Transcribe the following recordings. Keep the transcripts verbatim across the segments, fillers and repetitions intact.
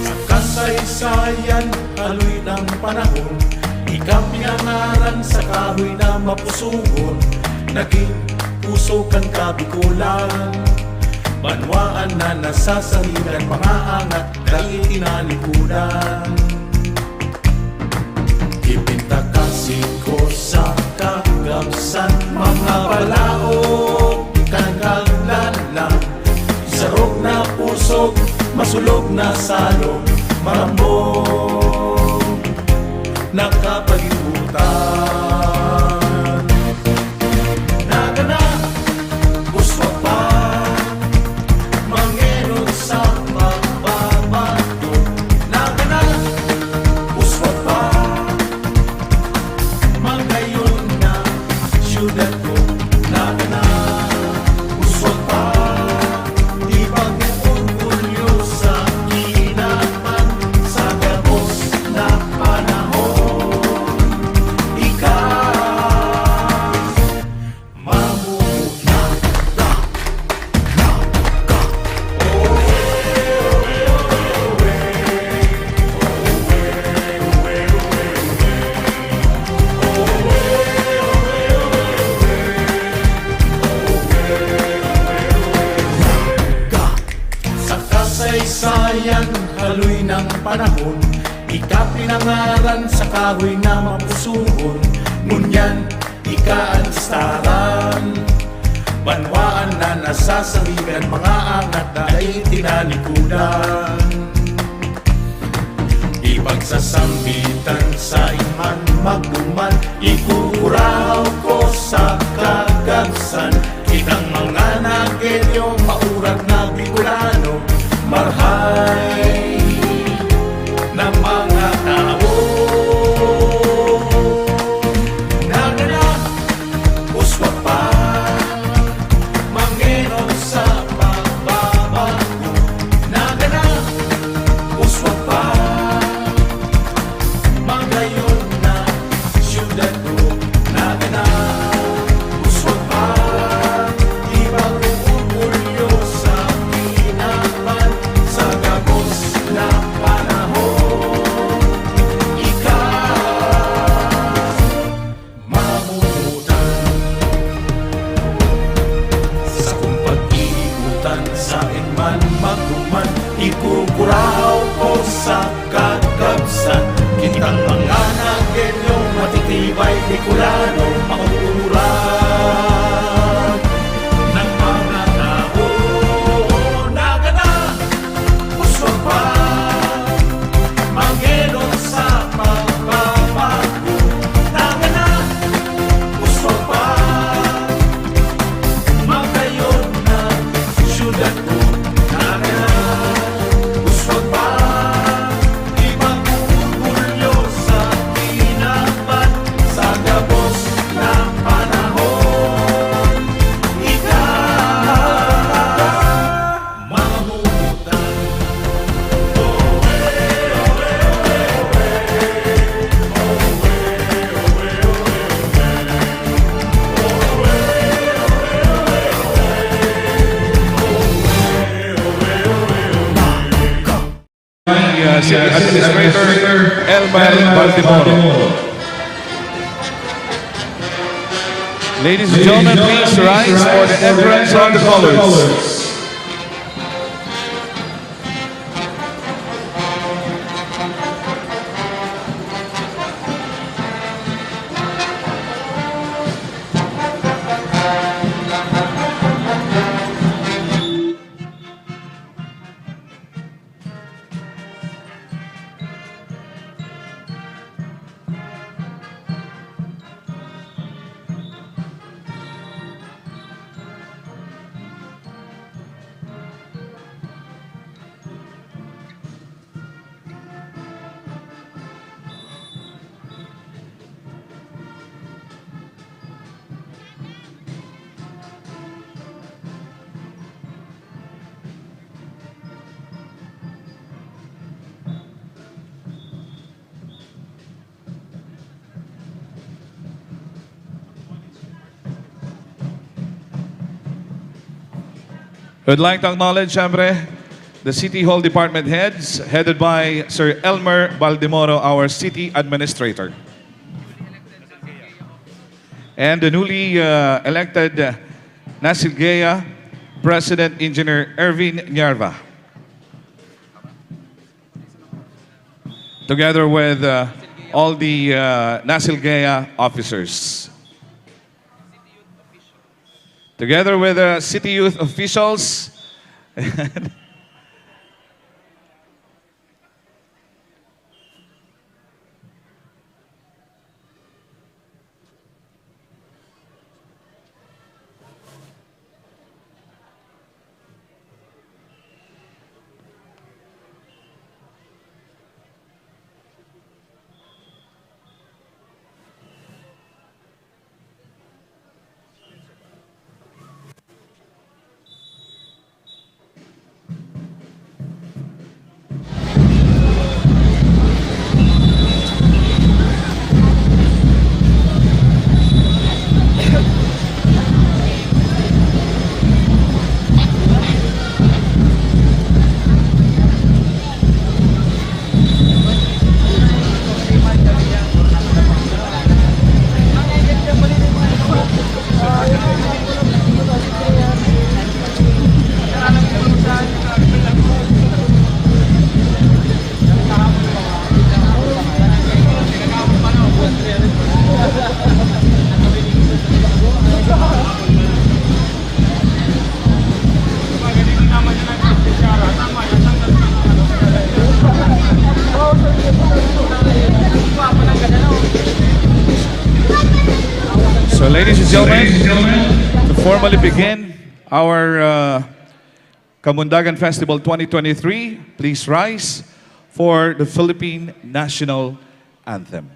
Sa kasaysayan, haloy ng panahon, ika pinangaran sa kahoy na mapusugon, naging puso kan Kabikolan. Banwaan na nasasaligan, mga angat, dai tinalikudan. Ipintakasi ko sa kagabsan, mga palaog kan kaglalang. Sarog na pusog, masulog na salog, marambong na kapalibutan. Nagana, uswag pa, mangenon sa pagbabago. Nagana, uswag pa, magayon na syudad ko. Nagana, uswag pa, di pag-orgulyo sa kinaban, sa gabos na panahon. Ika, mamuhay na, na, na, Sa kasaysayan, haloy ng panahon, ika pinangaran sa kahoy na mapusugon. Ngunyan, ika an listaran. Banwaan na nasasaligan, mga angat na dai tinalikudan. Ipagsasambitan sa iman magduman, ikukurahaw ko sa kagabsan. Kitang mga Nagueño, maurat na Bicolano, marhay na mga tao. Nagana, uswag pa, mangenon sa pagbabago. Nagana, uswag pa, magayon na syudad ko. Nagana, uswag pa, di pag-orgulyo sa kinaban, sa gabos na panahon. Ika, mamutan. Sakong pag-iiputan, saen man magduman, ikukurahaw ko sa kagabsan. Kitang mga Nagueño, matitibay, Bicolano, mauuran ng mga tao. Nagana, uswag pa, mangenon sa pagbabago. Nagana, uswag pa, magayon na syudad ko. Nagana, uswag pa, di pag-orgulyo sa kinaban, sa gabos na panahon. Ika, mamutan. Uh, City Administrator Elmer Baltimore. Ladies and gentlemen, please rise for the entrance of the colors. I'd like to acknowledge, syempre, the City Hall Department Heads, headed by Sir Elmer Baldemoro, our City Administrator. And the newly, uh, elected, uh, Nasilgea President Engineer Ervin Nyarva. Together with, uh, all the, uh, Nasilgea officers. Together with the city youth officials. So, ladies and gentlemen, to formally begin our, uh, Kamundagan Festival twenty twenty-three, please rise for the Philippine National Anthem.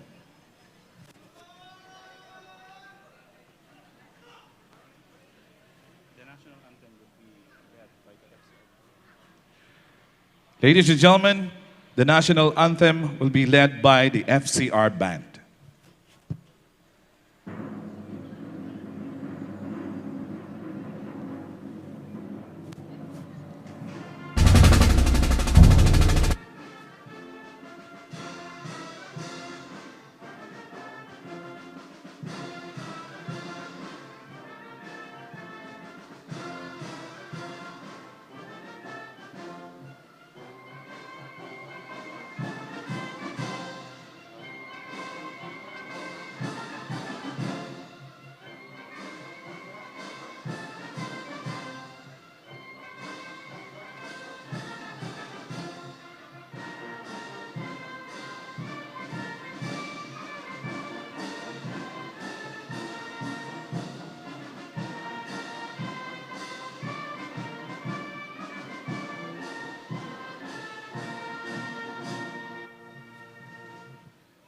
Ladies and gentlemen, the national anthem will be led by the F C R Band.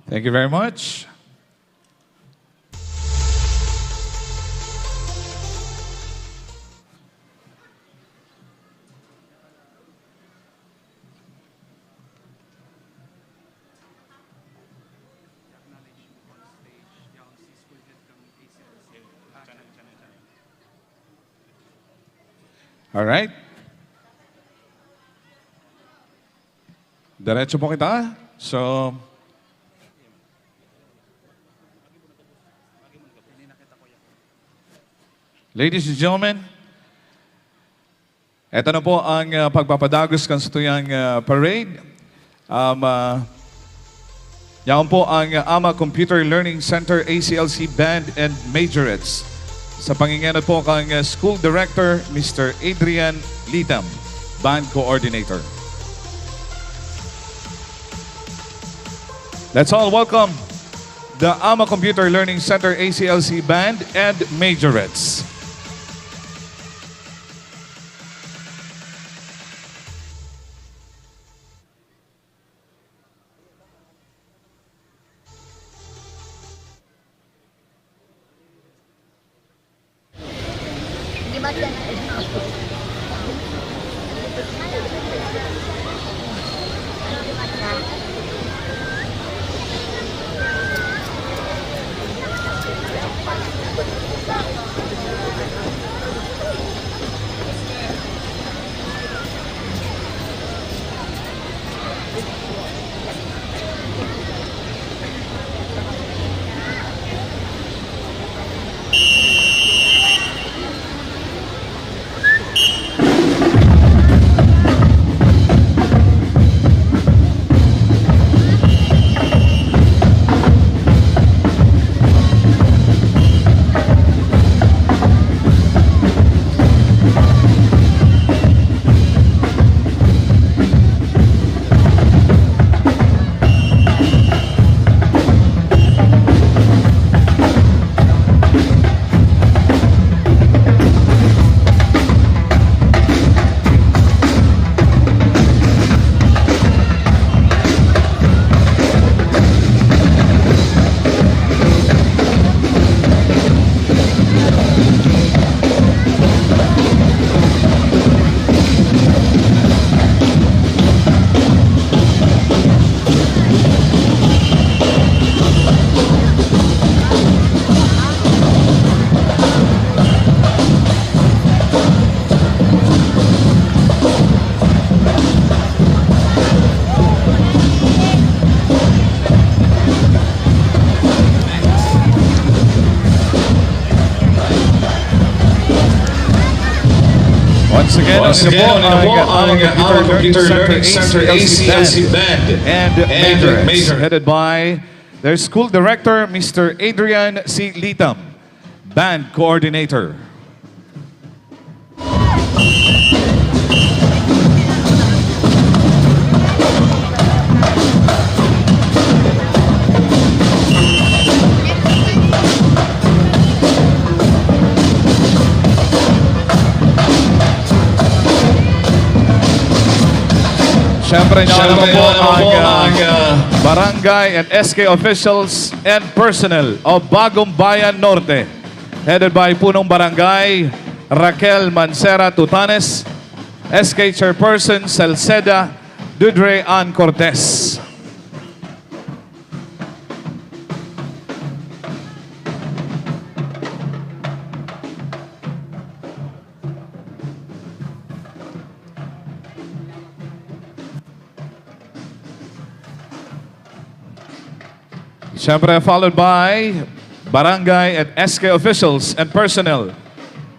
Thank you very much. Alright. Diretso po kita. So, ladies and gentlemen, eto na po ang, ah, pagpapadagos kan satuyang, ah, parade. Um, ah, yaon po ang, ah, Ama Computer Learning Center, A C L C Band and Majorettes. Sa pangengenot po kan, ah, School Director, Mister Adrian Litam, Band Coordinator. Let's all welcome the Ama Computer Learning Center, A C L C Band and Majorettes. Again, once again, ang Alma Computer Learning Center, A C L C Band and Majors, headed by their school director, Mister Adrian C. Litam, band coordinator. Siyempre, nauna naman po ang, ah, barangay and S K officials and personnel of Bagong Bayan Norte, headed by Punong Barangay Raquel Mancera Tutanes, S K Chairperson Salceda Dudre Ann Cortez. Siyempre, followed by barangay and S K officials and personnel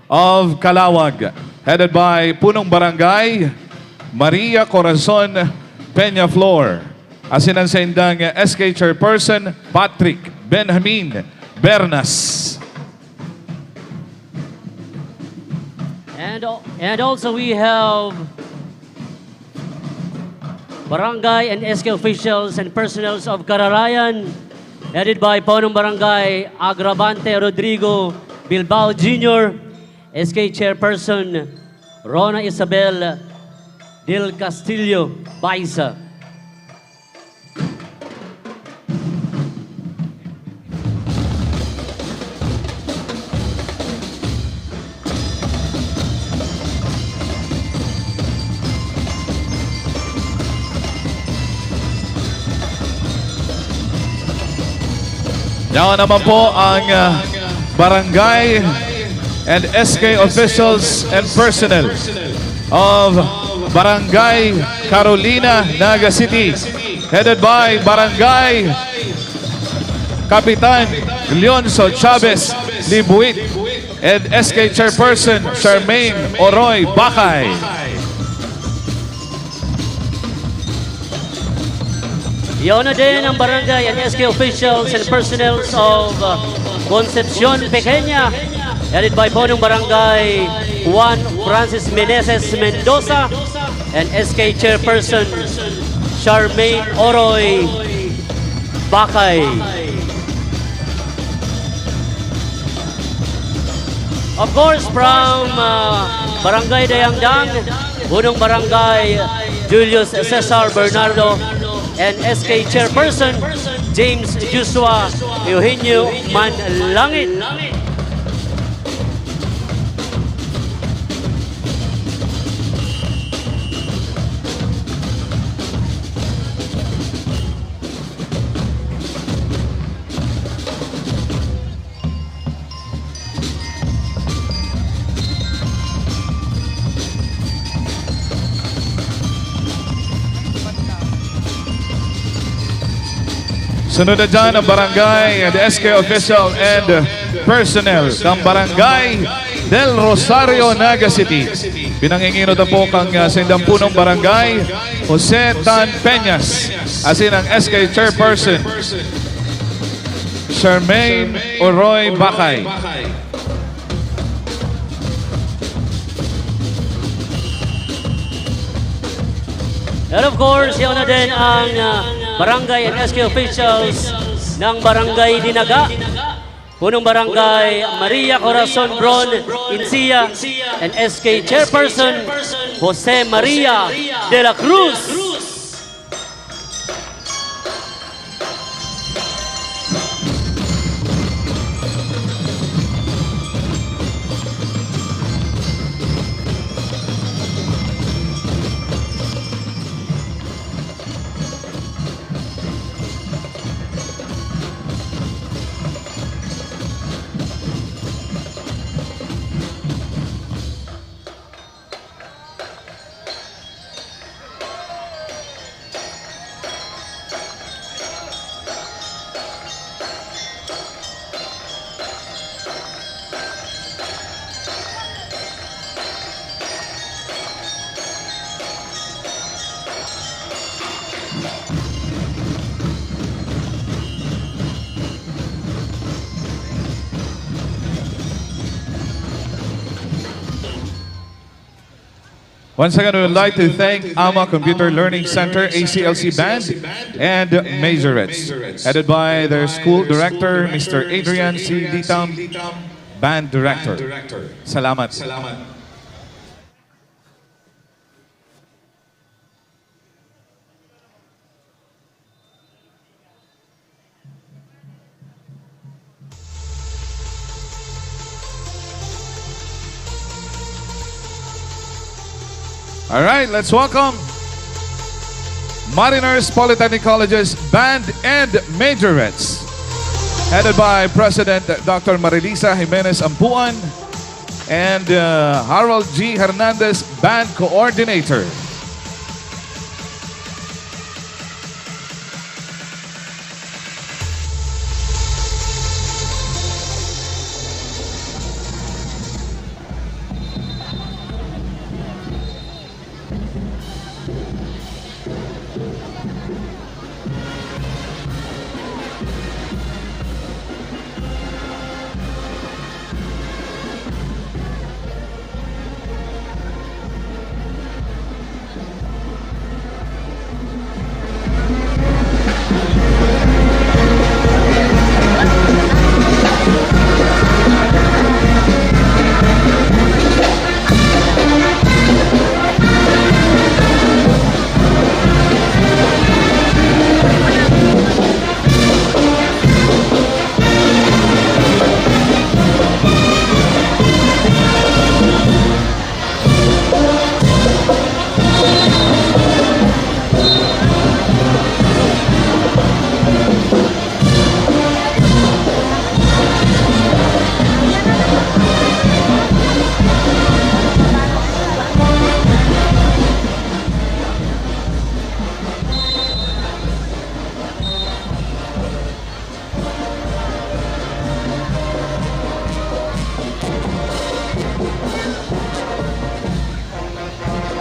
of Calawag, headed by Punong Barangay Maria Corazon Peñaflor, asin ang saindang S K Chairperson Patrick Benjamin Bernas. And, al- and also we have barangay and S K officials and personnels of Kararayan, headed by Punong Barangay Agravante Rodrigo Bilbao Junior, S K Chairperson Rona Isabel Del Castillo Baisa. Yaon naman po ang, ah, barangay and S K officials and personnel of Barangay Carolina, Naga City, headed by Barangay Kapitan Leonzo Chavez Libuit and S K Chairperson Charmaine Oroy Bakay. Yaon na din ang barangay and S K officials and personnel of, uh, Concepcion Pequeña, headed by Punong Barangay Juan Francis Meneses Mendoza and S K Chairperson Charmaine Oroy Bakay. Of course, from, uh, Barangay Dayangdang, Punong Barangay Julius Cesar Bernardo, and S K Chairperson James Joshua Eugenio Manlangit. Sunod na dyan ang barangay and S K official and personnel ng Barangay Del Rosario, Naga City. Pinanginginot na po kang, ah, saindang punong barangay, Jose Tan Peñas, asin ang S K Chairperson, Charmaine Oroy Bakay. And of course, yaon na din ang, ah, barangay and S K officials ng Barangay Dinaga. Punong Barangay Maria Corazon Bron Incia and S K Chairperson Jose Maria de la Cruz. Once again, we would like to thank Ama Computer Learning Center, A C L C Band, and Majorettes, headed by their school director, Mister Adrian C. Ditam, Band Director. Salamat. All right, let's welcome Mariners Polytechnic College's Band and Majorettes, headed by President Doctor Marilisa Jimenez Ampuan and, uh, Harold G. Hernandez, Band Coordinator.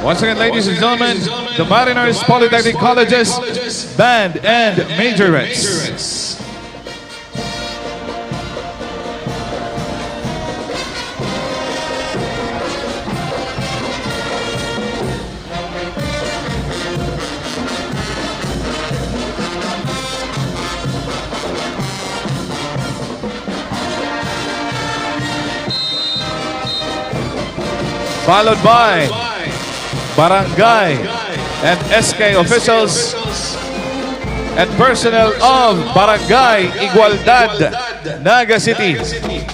Once again, ladies and gentlemen, the Mariners Polytechnic College's Band and Majorettes. Followed by Barangay and S K officials and personnel of Barangay Igualdad, Naga City,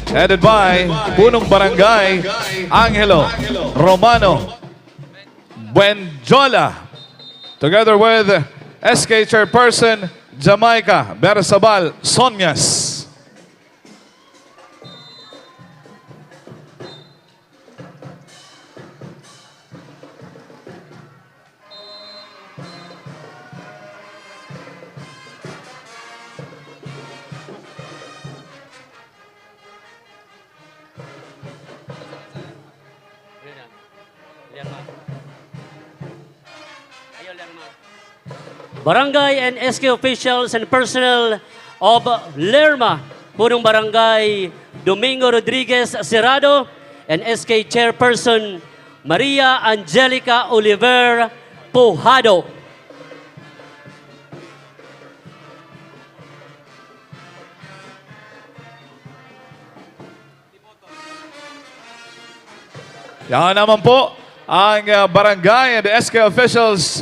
headed by Punong Barangay Angelo Romano Buenjola, together with S K Chairperson Jamaica Bersabal Sonyas. Barangay and S K officials and personnel of Lerma, Punong Barangay Domingo Rodriguez Serrado, and S K Chairperson Maria Angelica Oliver Pujado. Yan naman po ang, ah, barangay and S K officials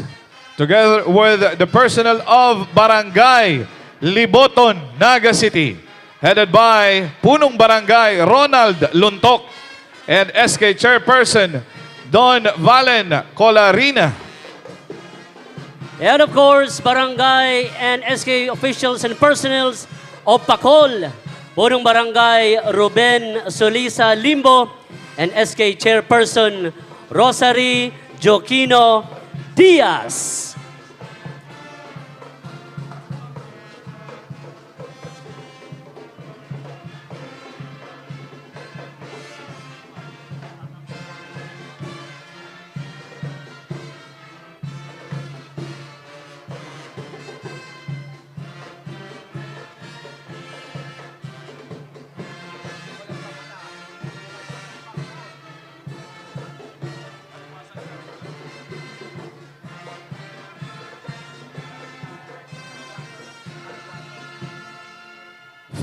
together with the personnel of Barangay Liboton, Naga City, headed by Punong Barangay Ronald Luntok and S K Chairperson Don Valen Colarina. And of course, Barangay and S K officials and personnels of Pacol, Punong Barangay Ruben Solisa Limbo, and S K Chairperson Rosary Joquino Diaz.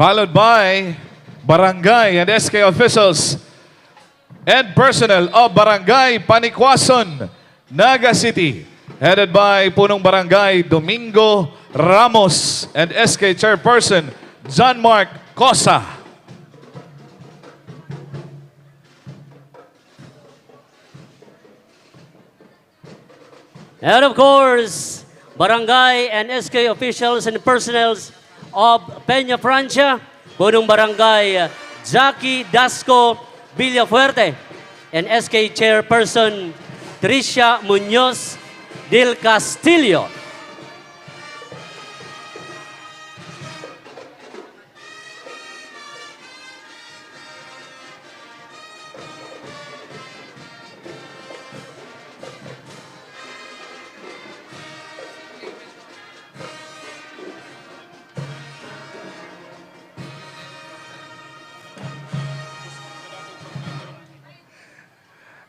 Followed by Barangay and S K officials and personnel of Barangay Panikwason, Naga City, headed by Punong Barangay Domingo Ramos and S K Chairperson John Mark Cosa. And of course, barangay and S K officials and personnels of Peña Francia, Punong Barangay Jackie Dasco Villafuerte, and S K Chairperson Tricia Muñoz del Castillo.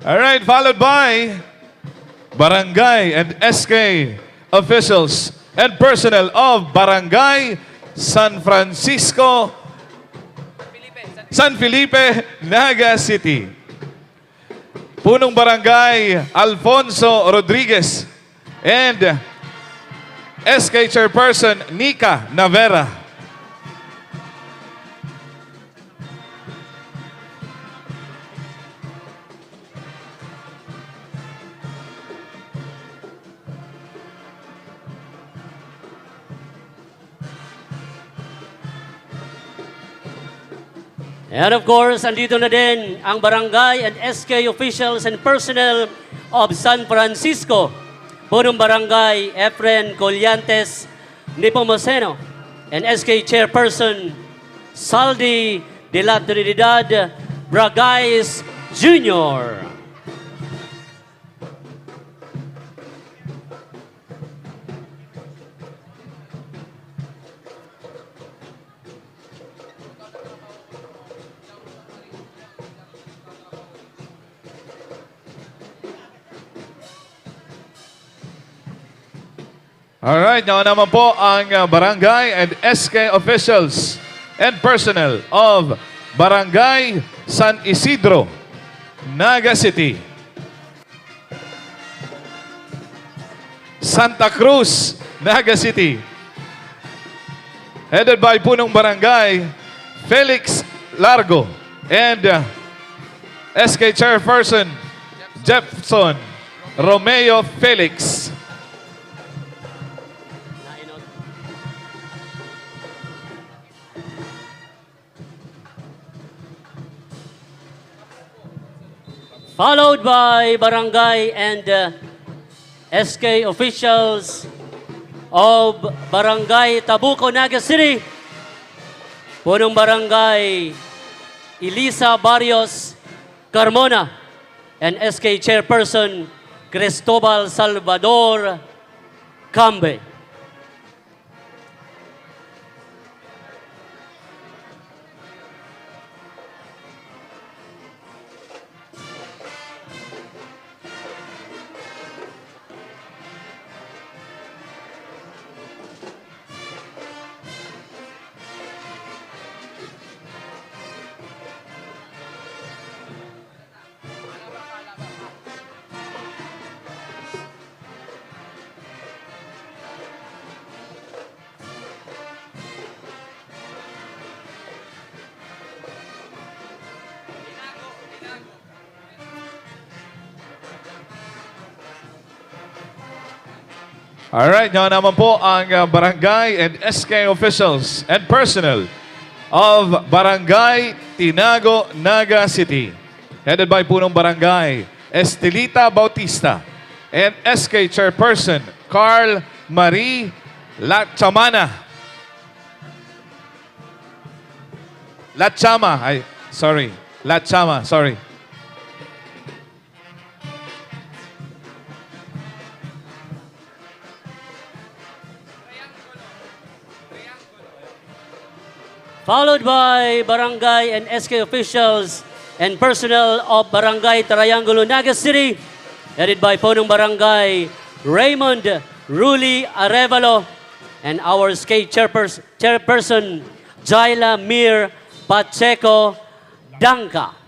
Alright, followed by Barangay and S K officials and personnel of Barangay San Francisco, San Felipe, Naga City. Punong Barangay Alfonso Rodriguez and S K Chairperson Nika Navera. And of course, andito na din ang barangay and S K officials and personnel of San Francisco, Punong Barangay Efren Collantes Nepomuceno, and S K Chairperson Saldi de la Trinidad Bragais Junior. Alright, yan naman po ang, ah, barangay and S K officials and personnel of Barangay San Isidro, Naga City. Santa Cruz, Naga City. Headed by Punong Barangay Felix Largo and, uh, S K Chairperson Jefferson Romeo Felix. Followed by barangay and, uh, S K officials of Barangay Tabuco, Naga City. Punong Barangay Elisa Barrios Carmona and S K Chairperson Cristobal Salvador Cambe. Alright, yan naman po ang, uh, barangay and S K officials and personnel of Barangay Tinago, Naga City. Headed by Punong Barangay Estelita Bautista and S K Chairperson Carl Marie Lachamana. Lachama, ay, sorry. Lachama, sorry. Followed by barangay and S K officials and personnel of Barangay Triangulo, Naga City, headed by Punong Barangay Raymond Ruli Arevalo and our S K chairpers-, chairperson, Jaila Mir Pacheco Dangka.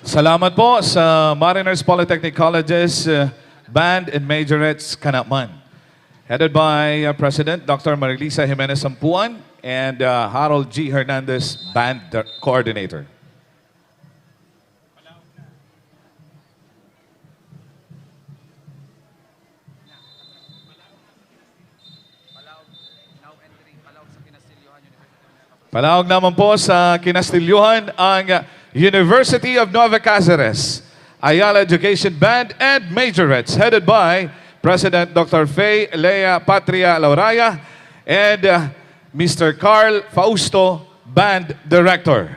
Salamat po sa Mariners Polytechnic College's, uh, Band and Majorettes Kanakman, headed by, uh, President Doctor Marilisa Jimenez Sampuan and, uh, Harold G Hernandez, Band Coordinator. Palaog naman po sa Kinastilyohan ang University of Nueva Cáceres Ayala Education Band and Majorettes, headed by President Doctor Faye Lea Patria Lauraya and, uh, Mister Carl Fausto, Band Director.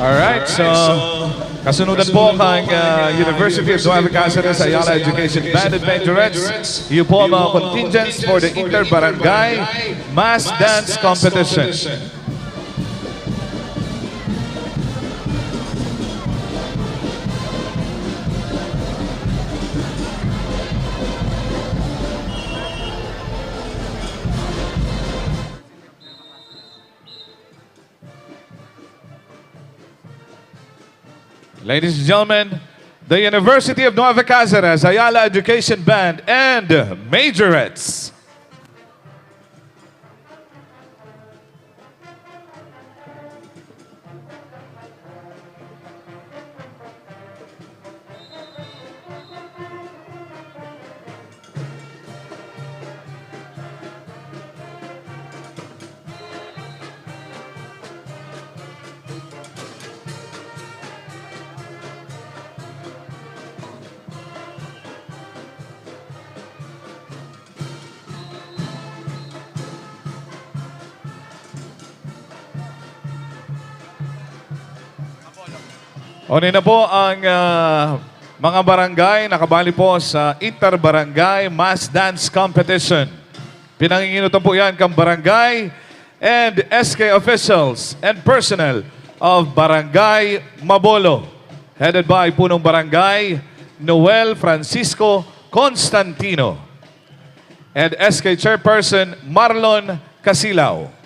Alright, so, kasunudan po kan, ah, University of Nueva Cáceres Ayala Education Band and Majorettes. Iyo po ang mga contingents for the Inter-Barangay Mass Dance Competition. Ladies and gentlemen, the University of Nueva Cáceres Ayala Education Band and Majorettes. Uni na po ang, ah, mga barangay nakabali po sa Inter-Barangay Mass Dance Competition. Pinanginginutan po yan kan barangay and S K officials and personnel of Barangay Mabolo, headed by Punong Barangay Noel Francisco Constantino and S K Chairperson Marlon Casilao.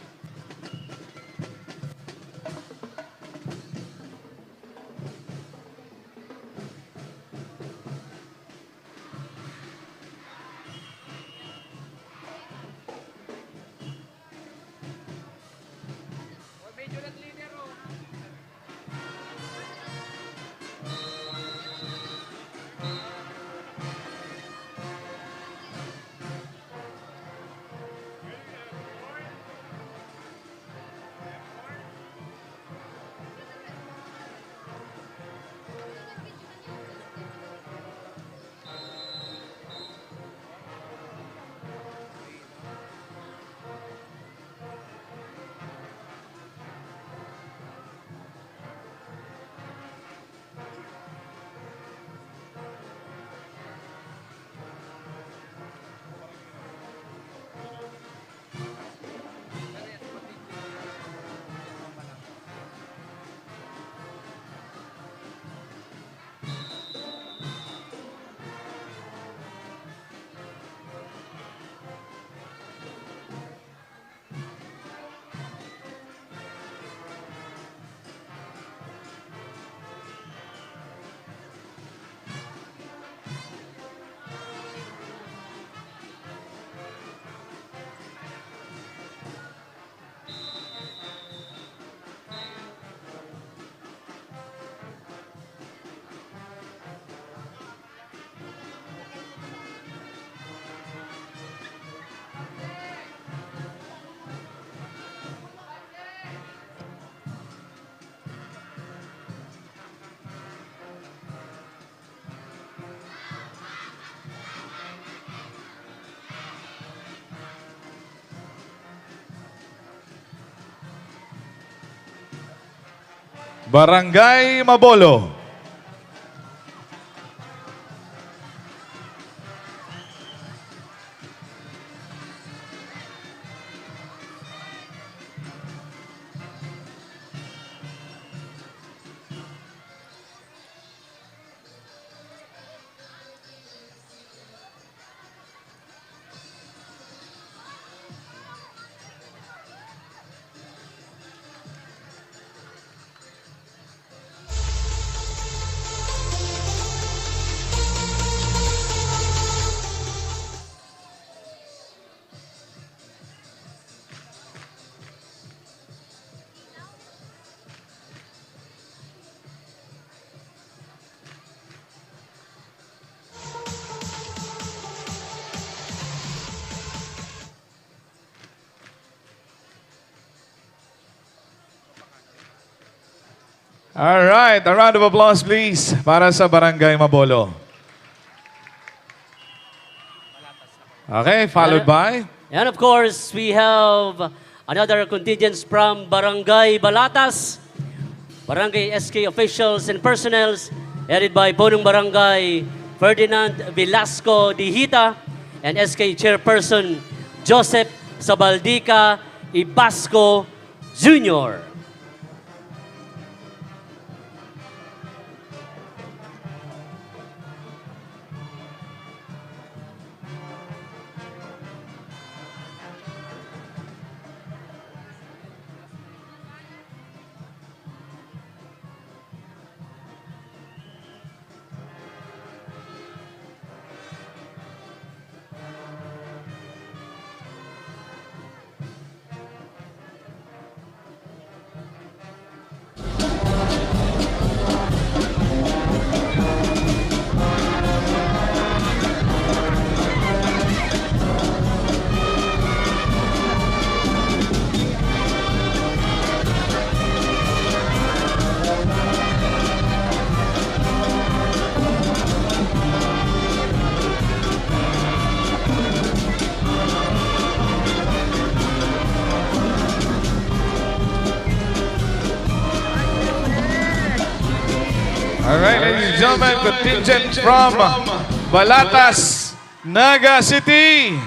Barangay Mabolo. All right, a round of applause, please, para sa Barangay Mabolo. Okay, followed by? And of course, we have another contingents from Barangay Balatas. Barangay S K officials and personnels, headed by Punong Barangay Ferdinand Velasco Dihita and S K Chairperson Joseph Sabaldica Ibasco Junior. All right, ladies and gentlemen, contingent from Balatas, Naga City.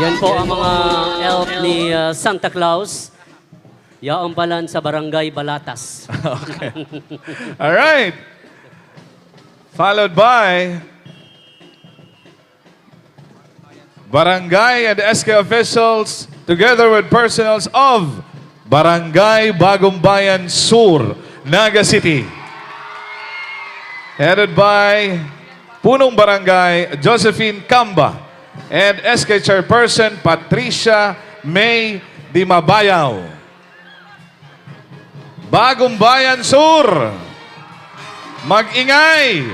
Yan po ang mga elf ni, ah, Santa Claus. Yaon pa lang sa Barangay Balatas. Okay. All right. Followed by Barangay and S K officials, together with personnels of Barangay Bagumbayan Sur, Naga City. Headed by Punong Barangay Josephine Camba and S K Chairperson Patricia May Dimabayaw. Bagumbayan Sur, mag-ingay!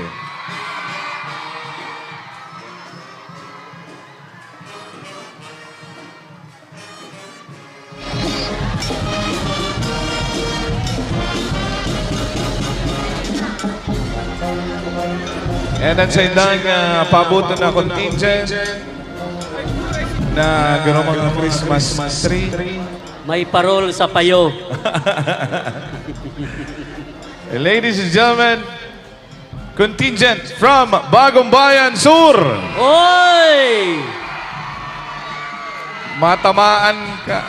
And ang sa indang, ah, paaboton na contingent na garo mga Christmas tree. May parol sa payo. Ladies and gentlemen, contingent from Bagumbayan Sur. Oy! Matamaan ka.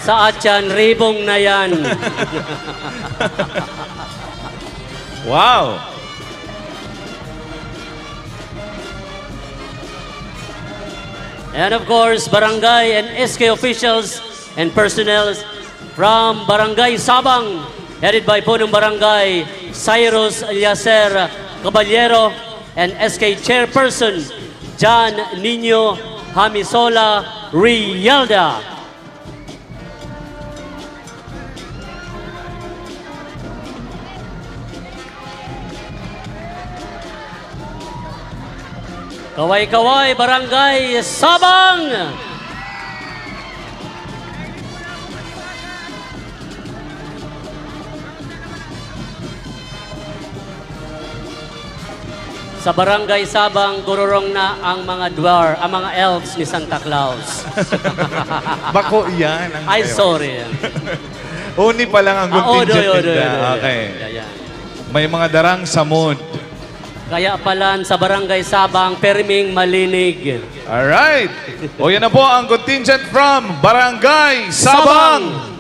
Sa atyan, ribong na yan. Wow! And of course, barangay and S K officials and personnel, From Barangay Sabang, headed by Punong Barangay Cyrus Eliezer Caballero and S K Chairperson John Nino Hamisola Rialda. Kaway-kaway, Barangay Sabang! Sa Barangay Sabang, gururong na ang mga dwar-, ang mga elves ni Santa Claus. Bako iyan ang Ay, kayo. Sorry. Uni pa lang ang Ah, contingent odoy, odoy, ninda. odoy, odoy. Okay. Yeah, yeah. May mga darang samod. Kaya palan sa Barangay Sabang, perming malinig. Alright. O yan na po ang contingent from Barangay Sabang.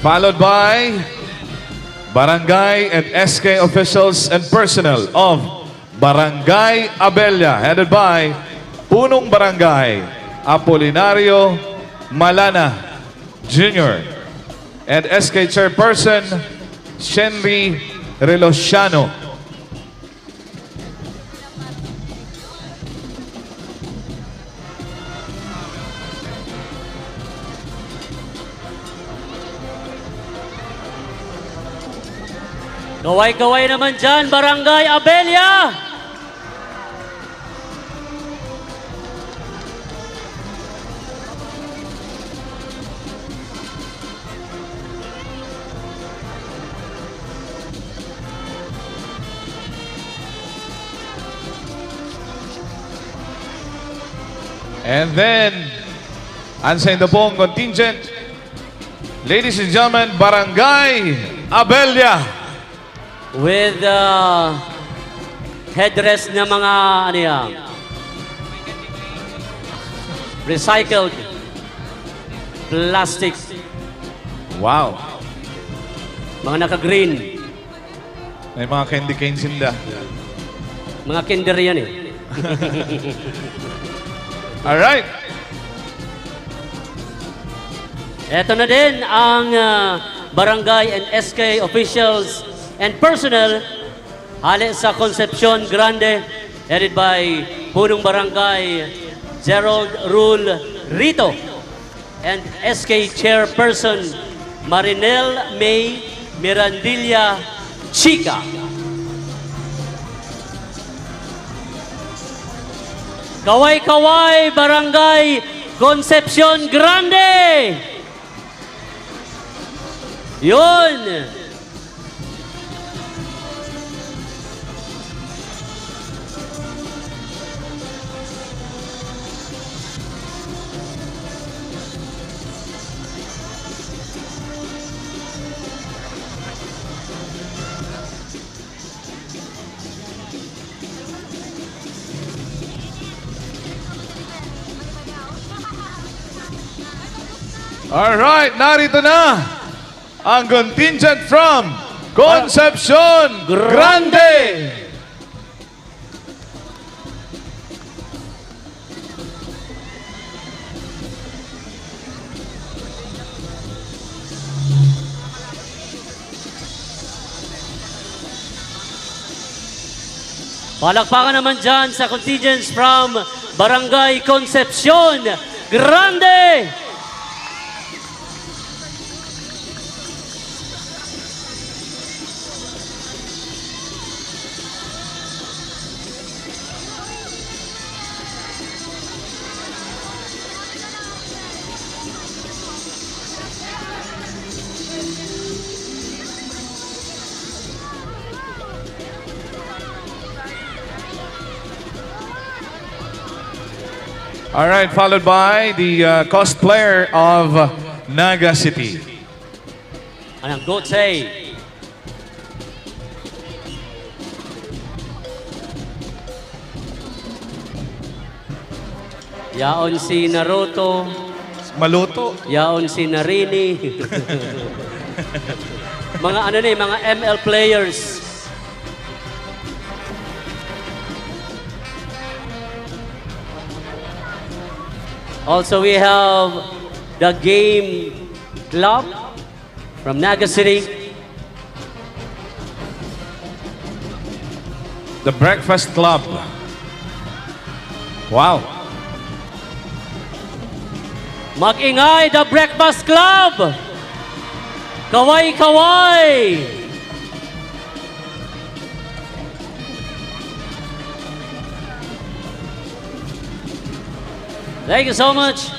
Followed by Barangay and S K officials and personnel of Barangay Abella, headed by Punong Barangay Apolinario Malana Junior and S K Chairperson Shenry Relociano. Kaway-kaway naman dyan, Barangay Abella! And then, ang sa inyo pong contingent, ladies and gentlemen, Barangay Abella. With uh, headdress na mga, ano yan, recycled plastic. Wow. Mga naka-green. May mga candy cane sinda. Mga kinder yan eh. Alright. Eto na din ang ah, barangay and S K officials and personnel hale sa Concepcion Grande, headed by Punong Barangay Gerald Rule Rito and S K Chairperson Marinel May Mirandilla Chica. Kaway-kaway, Barangay Concepcion Grande! Yun! Alright, narito na ang contingent from Concepcion Grande. Palakpakan naman dyan sa contingents from Barangay Concepcion Grande! All right, followed by the uh, cosplayer of Naga City. Anong gotse? Yaon si Naruto. Maluto. Yaon si Narini. Mga ano ni, mga M L players. Also, we have the Game Club from Naga City. The Breakfast Club. Wow. Mag-ingay, The Breakfast Club! Kaway-kaway! Thank you so much.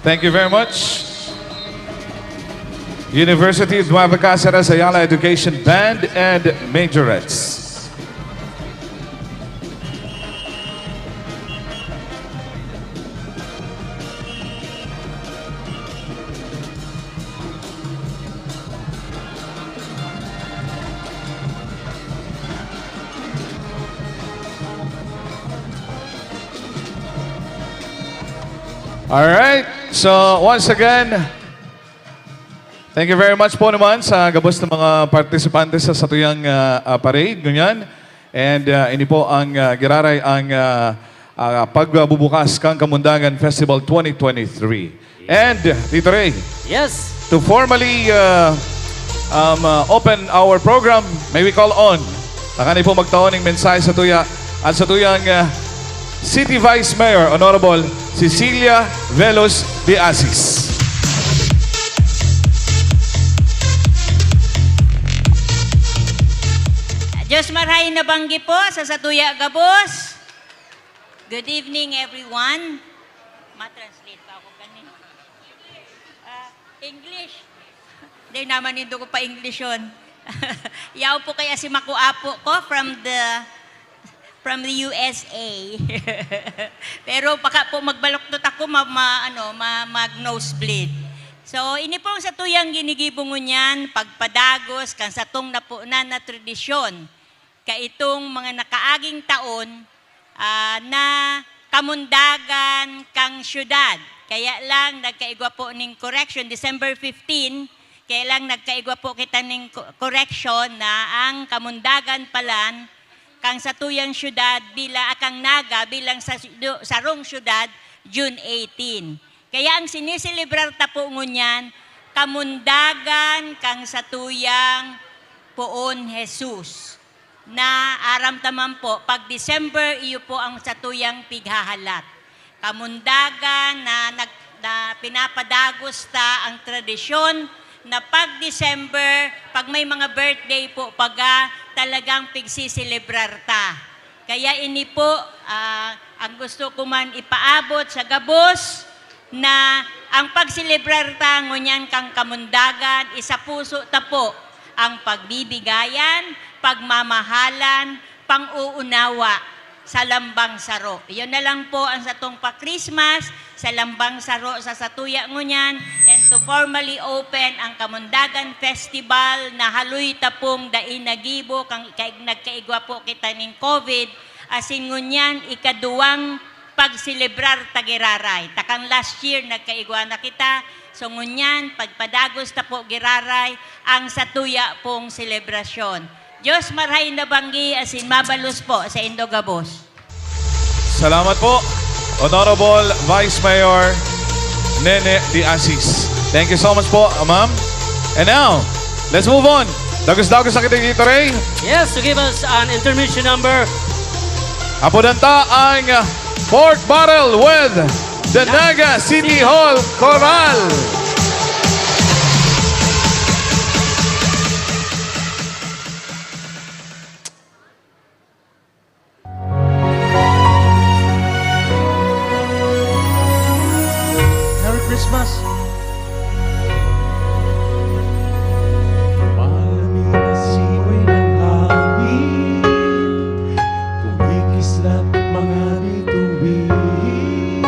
Thank you very much. University of Nueva Cáceres Ayala Education Band and Majorettes. Alright. So, once again, thank you very much po naman sa gabos na mga partisipante sa satuyang, ah, ah, parade, ngunyan. And, ah, ini po ang, ah, giraray ang, ah, ah, pagbubukas kan Kamundagan Festival twenty twenty-three. And, Tito Ray, Yes. to formally, ah, um, ah, open our program, may we call on, tanganing po magtao ning mensahe satuya, an satuyang, ah, City Vice Mayor, Honorable Cecilia Velos de Asis. Diyos marhay na banggi po sa satuya gabos. Good evening, everyone. Ma-translate pa ako kani. Ah, English. Di naman nindo ko pa-Englishon. Yaon po kaya si Makuapo ko from the, from the U S A. Pero baka po magbaluktot ako, ma-, ma-, ano, ma-, mag-nosebleed. So, ini pong satuyang ginigibo ngunyan, pagpadagos kan satong napunan na tradisyon. Kaitong mga nakaaging taon, ah, na kamundagan kan syudad. Kaya lang nagkaigwa po ning correction, December fifteen, kaya lang nagkaigwa po kita ning co-, correction na ang kamundagan palan kan satuyang syudad bila-, kan Naga bilang sa syu-, sarong syudad, June eighteen. Kaya ang siniselebrar ta po ngunyan, kamundagan kan satuyang poon Jesus. Na aram ta man po, pag December, iyo po ang satuyang pighahalat. Kamundagan na nag-, na pinapadagos ta ang tradisyon na pag December, pag may mga birthday po, pag, ah, talagang pigsiselebrar ta. Kaya ini po, ah, ang gusto ko man ipaabot sa gabos, na ang pagselebrar ta ngunyan kan kamundagan, isapuso ta po ang pagbibigayan, pagmamahalan, pang-uunawa sa lambang saro. Iyon na lang po ang satong pa-Christmas, sa lambang saro sa satuya ngunyan, and to formally open ang Kamundagan Festival na haloy ta pong dai nagibo kan, kaig-, nagkaigwa po kita ning COVID, asin ngunyan ikaduwang pagselebrar ta giraray. Takang last year, nagkaigwa na kita. So, ngunyan, pagpadagos ta po giraray ang satuya pong selebrasyon. Diyos marhay na banggi asin mabalos po sa indo gabos. Salamat po, Honorable Vice Mayor Nene de Asis. Thank you so much po, ma'am. And now, let's move on. Dagos-dagos na kita dito, Ray. Yes, to give us an intermission number. Apodan ta ang Pork Barrel with the Naga City Hall Chorale. Merry Christmas! Malamig na simoy ng hangin, kumikislap mga bituin,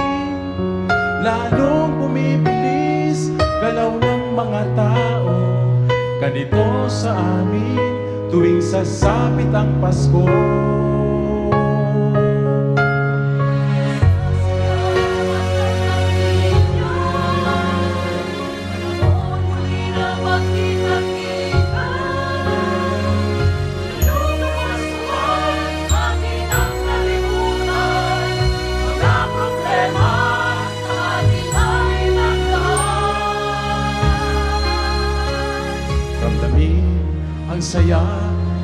lalong bumibilis galaw ng mga tao, ganito sa amin tuwing sasapit ang Pasko. Ramdamin ang saya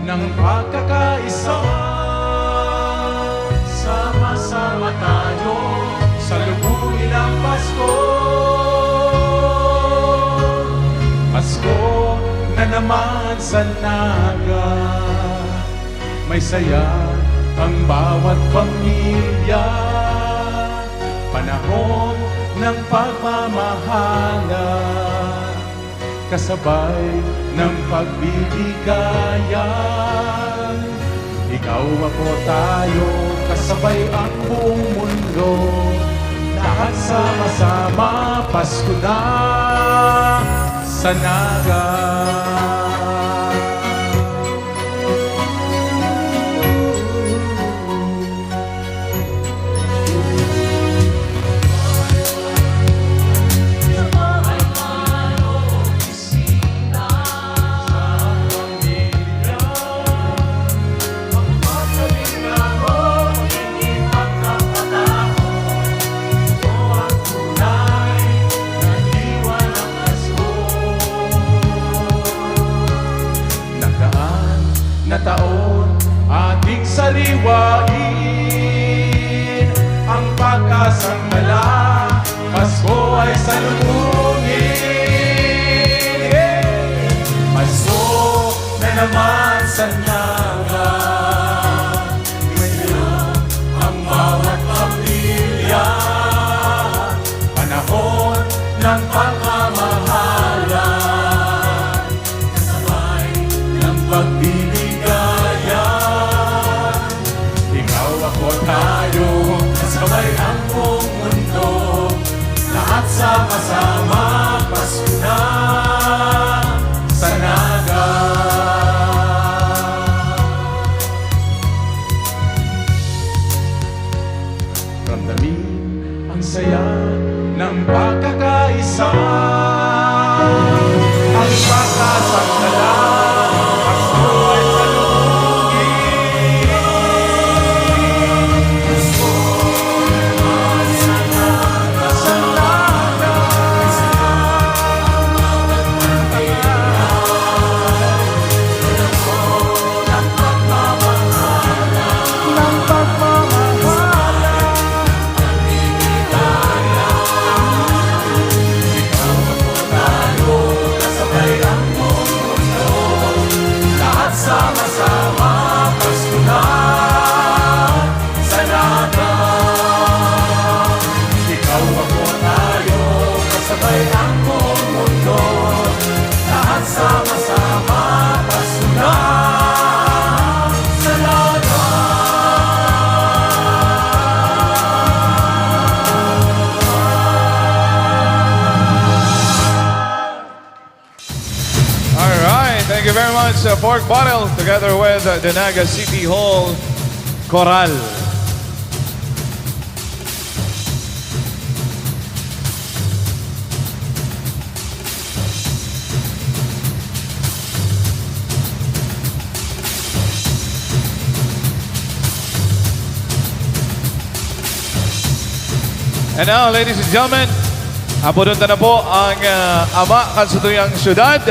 ng pagkakaisa. Sama-sama tayo salubungin ang Pasko. Pasko na naman sa Naga. May saya ang bawat pamilya. Panahon ng pagmamahalan, kasabay ng pagbibigayan. Ikaw, ako, tayo, kasabay ang buong mundo. Lahat sama-sama, Pasko na sa Naga. Nagaan na taon, ating sariwain ang pagkasangkala. Pasko ay salubungin. Yeah! Pasko na naman sa Naga. Masaya ang bawat pamilya. Panahon ng pagmamahalan, kasabay ng pagbibigayan. Ikaw, ako, tayo, kasabay ang buong mundo. Lahat sama-sama, Pasko na sa Naga. Ramdamin ang saya ng pagkakaisa. Ang pagkasangkala, Pasko ay salubungin. Pasko ay salubungin. Ng pagmamahala. Ikaw, ako, tayo, kasabay ang buong mundo. Lahat sama-sama, Pasko na sa Naga. Ikaw, ako, tayo, kasabay ang buong mundo. Lahat sama-sama, Pasko na sa Naga. All right, thank you very much, uh, Pork Barrel, together with, uh, the Naga City Hall Chorale. And now, ladies and gentlemen, apodon ta na po ang, ah, ama kan satuyang syudad.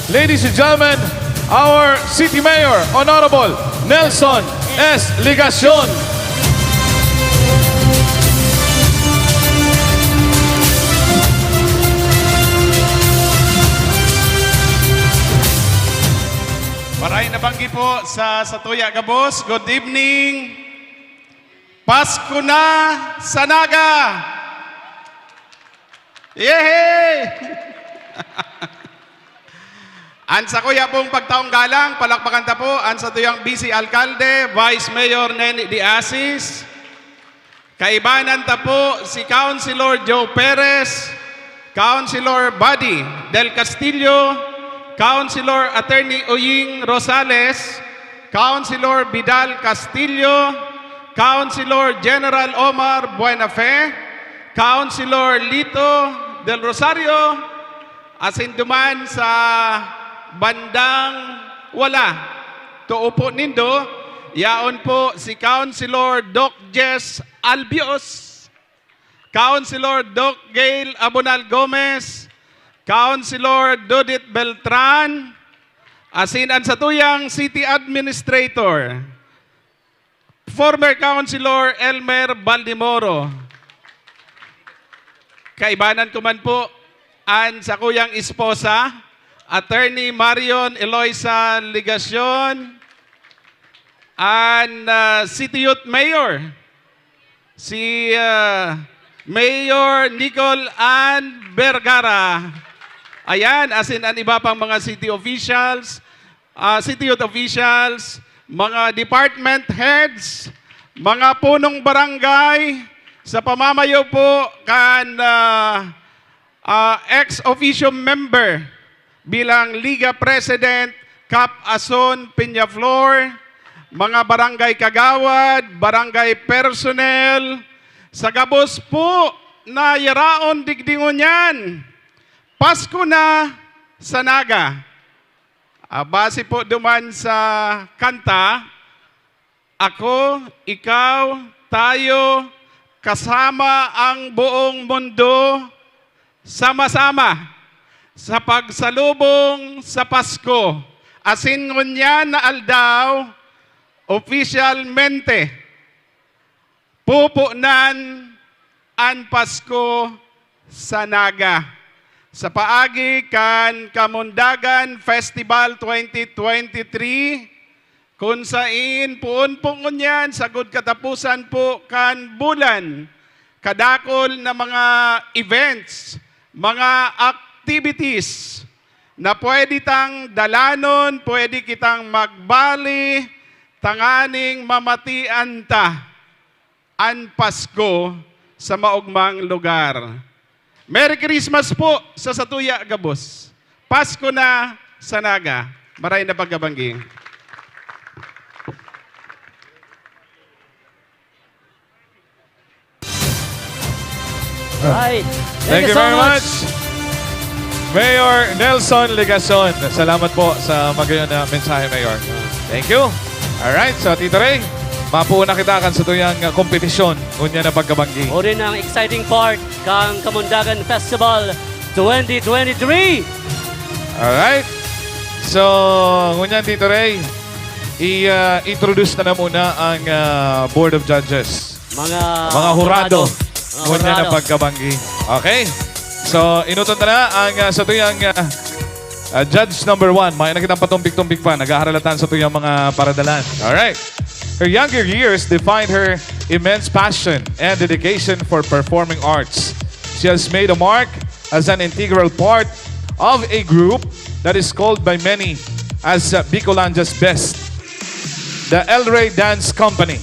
Ladies and gentlemen, our City Mayor, Honorable Nelson S. Legacion. Maray na banggi po sa satuya gabos. Good evening. Pasko na sa Naga! Yehey! An sakuya pong pagtaong galang, palakpakan ta po an satuyang Vice Alkalde, Vice Mayor Neni de Asis. Kaibanan ta po si Councilor Joe Perez, Councilor Buddy Del Castillo, Councilor Attorney Oying Rosales, Councilor Vidal Castillo, Councilor General Omar Buenafe, Councilor Lito Del Rosario, asin duman sa bandang wala, tuo po nindo, yaon po si Councilor Doc Jess Albios, Councilor Doc Gail Abonal Gomez, Councilor Dodit Beltran, asin an satuyang City Administrator, former Councilor Elmer Baldemoro. Kaibanan ko man po an sakuyang esposa, Attorney Marion Eloisa Legacion, an, ah, City Youth Mayor, si, ah, Mayor Nicole Ann Vergara. Ayan, asin an iba pang mga city officials, ah, city youth officials, mga department heads, mga punong barangay, sa pamamayo po kan, ah, ah, ex officio member bilang Liga President, Kap Ason Peñaflor, mga barangay kagawad, barangay personnel, sa gabos po na yaraon digdi ngunyan, Pasko na sa Naga. Ah, base po duman sa kanta, "Ako, ikaw, tayo, kasama ang buong mundo, sama-sama sa pagsalubong sa Pasko, asin ngunyan na aldaw, opisyalmente, pupunan an Pasko sa Naga. Sa paagi kan Kamundagan Festival twenty twenty-three, kun sain poon po ngunyan, sagkod kataposan po kan bulan, kadakul na mga events, mga activities na pwede tang dalanon, pwede kitang magbali, tanganing mamatian ta an Pasko sa maogmang lugar. Merry Christmas po sa satuya gabos. Pasko na sa Naga. Maray na pagkabanggi. Right. Thank, Thank you, you so very much. much. Mayor Nelson Legacion, salamat po sa magayon na mensahe, Mayor. Thank you. Alright, so Tito Ray, mapuuna kita kan sa tuyang uh, kompetisyon. Unya na pagkabanggi. Uri na ang exciting part kang Kamundagan Festival twenty twenty-three. Alright. So, ngunyan, Tito Ray, i-introduce uh, na na muna ang uh, Board of Judges. Mga, mga hurado. Hurado. Ngunyan na pagkabanggi. Okay. So, inuton na na ang uh, sa tuyang uh, uh, judge number one. May nakitang patumpik-tumpik pa. Naghaharalatan sa tuyang mga paradalan. Alright. Her younger years defined her immense passion and dedication for performing arts. She has made a mark as an integral part of a group that is called by many as uh, Bicolandia's best, the El Rey Dance Company.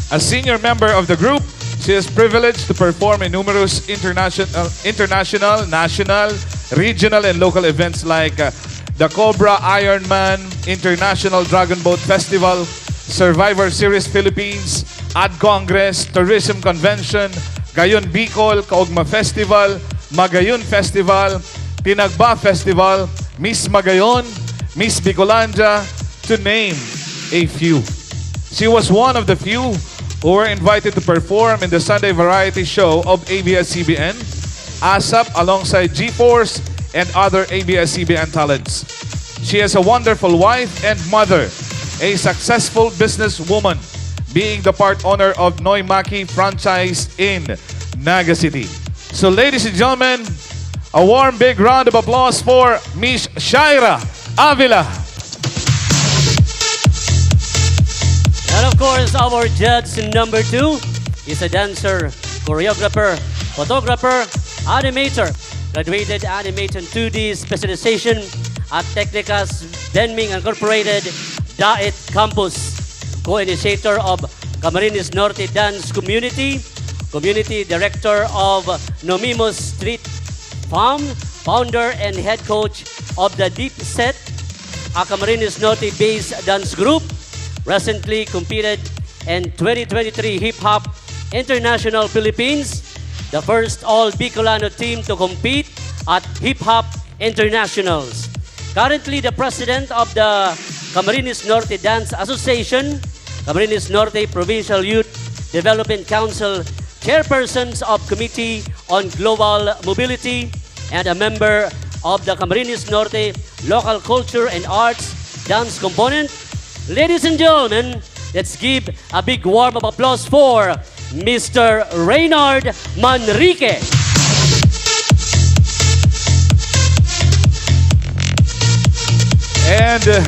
A senior member of the group, she is privileged to perform in numerous international, international, national, regional, and local events like uh, the Cobra Ironman International Dragon Boat Festival, Survivor Series Philippines, Ad Congress, Tourism Convention, Gayon Bicol, Kaugma Festival, Magayon Festival, Tinagba Festival, Miss Magayon, Miss Bicolandia, to name a few. She was one of the few who were invited to perform in the Sunday variety show of A B S C B N, ASAP alongside G-Force and other A B S C B N talents. She is a wonderful wife and mother, a successful businesswoman, being the part owner of Noy Maki franchise in Naga City. So ladies and gentlemen, a warm big round of applause for Miss Shaira Avila. And of course, our judge number two is a dancer, choreographer, photographer, animator, graduated animation two D specialization at Technicas Denming Incorporated, Daet Campus, co-initiator of Camarines Norte Dance Community, Community Director of Nomimos Street Pam, founder and head coach of the Deep Set, a Camarines Norte-based dance group, recently competed in twenty twenty-three Hip Hop International Philippines, the first all Bicolano team to compete at Hip Hop Internationals. Currently the president of the Camarines Norte Dance Association, Camarines Norte Provincial Youth Development Council, chairpersons of Committee on Global Mobility, and a member of the Camarines Norte Local Culture and Arts Dance Component. Ladies and gentlemen, let's give a big warm of applause for Mister Reynard Manrique. And uh,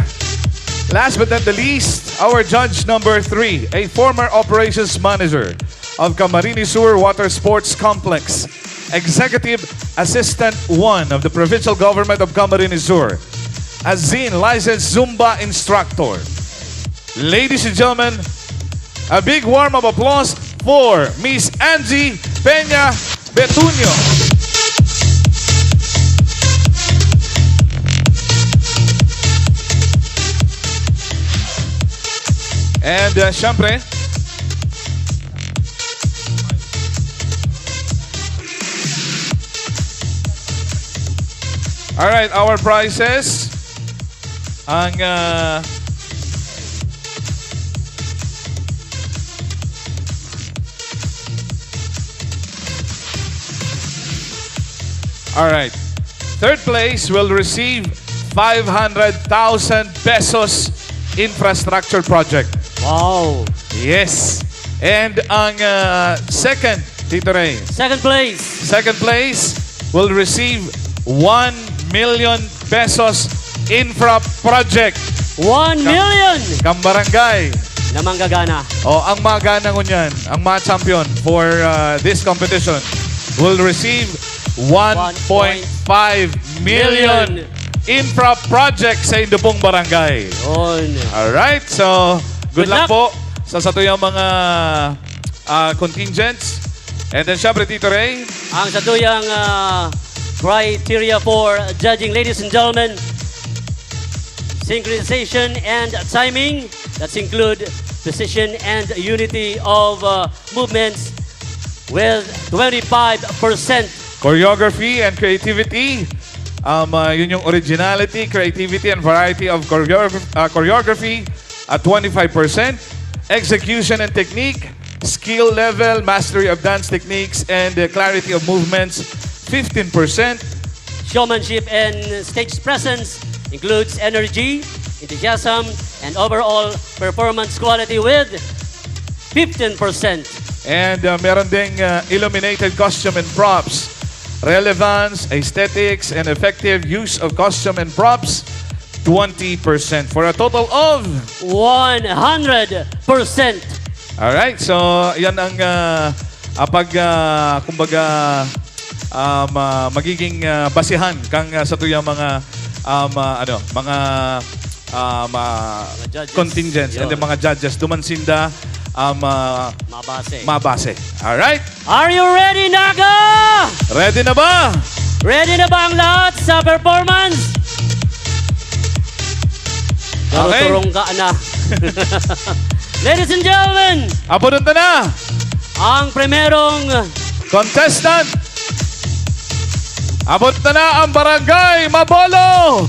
last but not the least, our judge number three, a former operations manager of Camarines Sur Water Sports Complex, Executive Assistant one of the Provincial Government of Camarines Sur, a zeen licensed Zumba instructor. Ladies and gentlemen, a big warm of applause for Miss Angie Peña Betunio. And uh, syempre, Alright, our prizes. Ang uh, Alright. Third place will receive five hundred thousand pesos infrastructure project. Wow! Yes. And ang uh, second, Tito Ray. Second place. Second place will receive one million pesos infra project. One million! Kang barangay. Na manggagana. O, ang magana ngunyan, ang mga champion for uh, this competition will receive one point five million infra project sa indupong barangay. Yun. Alright, so good, Good luck, luck. po sa satuyang mga ah, contingents. And then, syempre, Tito Ray. Ang satuyang ah, criteria for judging, ladies and gentlemen, synchronization and timing. That's include precision and unity of uh, movements with twenty-five percent. Choreography and creativity. Um, ah, yun yung originality, creativity, and variety of choreograph- ah, choreography at twenty-five percent. Execution and technique, skill level, mastery of dance techniques, and the clarity of movements, fifteen percent. Showmanship and stage presence includes energy, enthusiasm, and overall performance quality with fifteen percent. And uh, meron ding uh, illuminated costume and props. Relevance, aesthetics, and effective use of costume and props, twenty percent. For a total of One hundred percent. Alright, so yan ang uh, uh, pag, uh, kumbaga, um, uh, magiging uh, basihan kang uh, satuyang mga um, uh, ano, mga um, uh, Mga judges. contingents and Yun. the mga judges duman sinda um, uh, Mabase. mabase. Alright? Are you ready, Naga? Ready na ba? Ready na ba ang lahat sa performance? Okay. Turong ka na. Ladies and gentlemen, Abot na na! ang primerong Contestant! Abot na na ang Barangay Mabolo!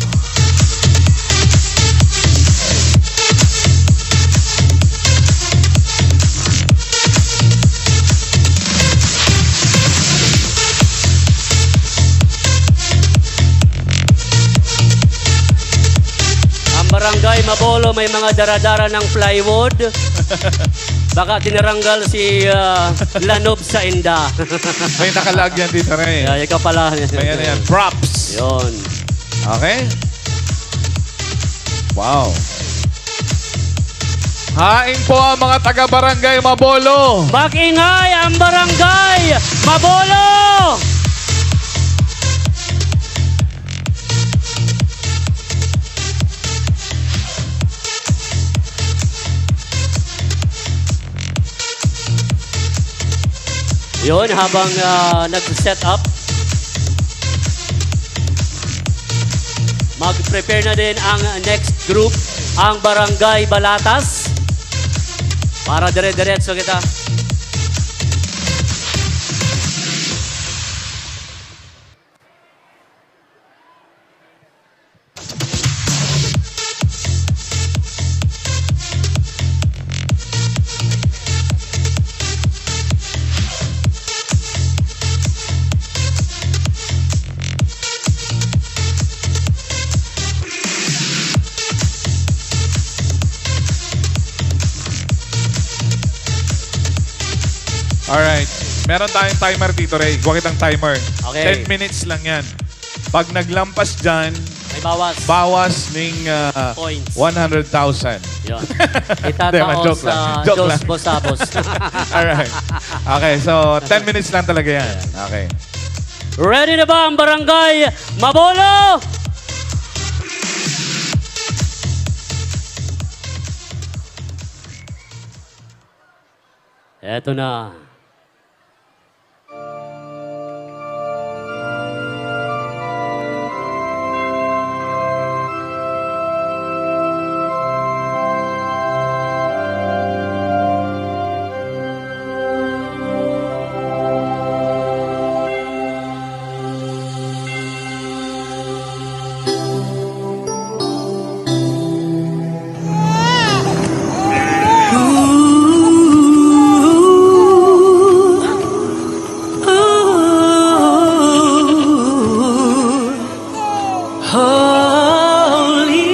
Ang barangay Mabolo may mga daradara ng plywood. Baka tinaranggal si ah, Lanob sa inda. May nakalag yan, Tito Ray. Ay, ikaw pala. May ano yan, props. Yun. Okay? Wow. Hain po ang mga taga-barangay Mabolo. Mag-ingay ang barangay Mabolo! Yun, habang ah, nag-set up, Mag-prepare na din ang next group, ang Barangay Balatas. Para dire-diretso kita. Alright. Meron tayong timer, Tito Ray. Gawa kitang timer. Okay. Ten minutes lang yan. Pag naglampas dyan, May bawas. bawas ning ah, Points. one hundred thousand. Yun. Hindi, Itatao joke lang. sa Joke Diyos lang. Bosabos. Alright. Okay, so ten minutes lang talaga yan. Okay. Ready na ba ang Barangay Mabolo? Eto na. Holy,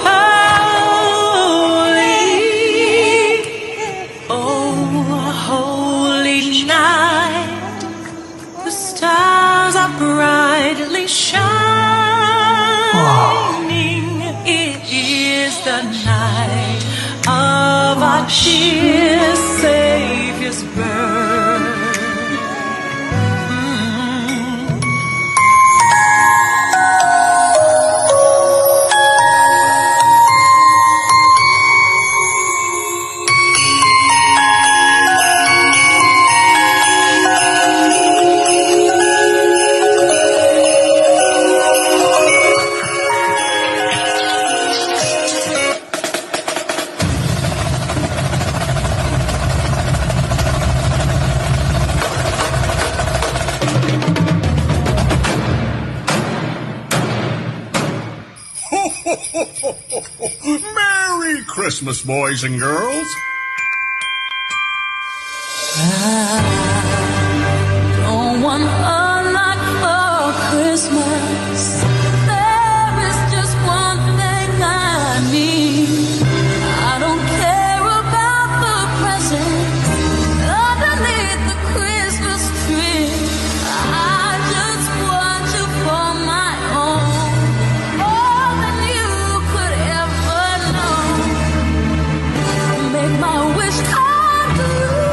holy, oh, holy night. The stars are brightly shining. It is the night of our dear Savior's birth. Mm. Merry Christmas, boys and girls. I don't want a lot for Christmas. There is just one thing I need. I don't care about the presents underneath the Christmas tree. I just want you for my own, more than you could ever know. Make my wish come true.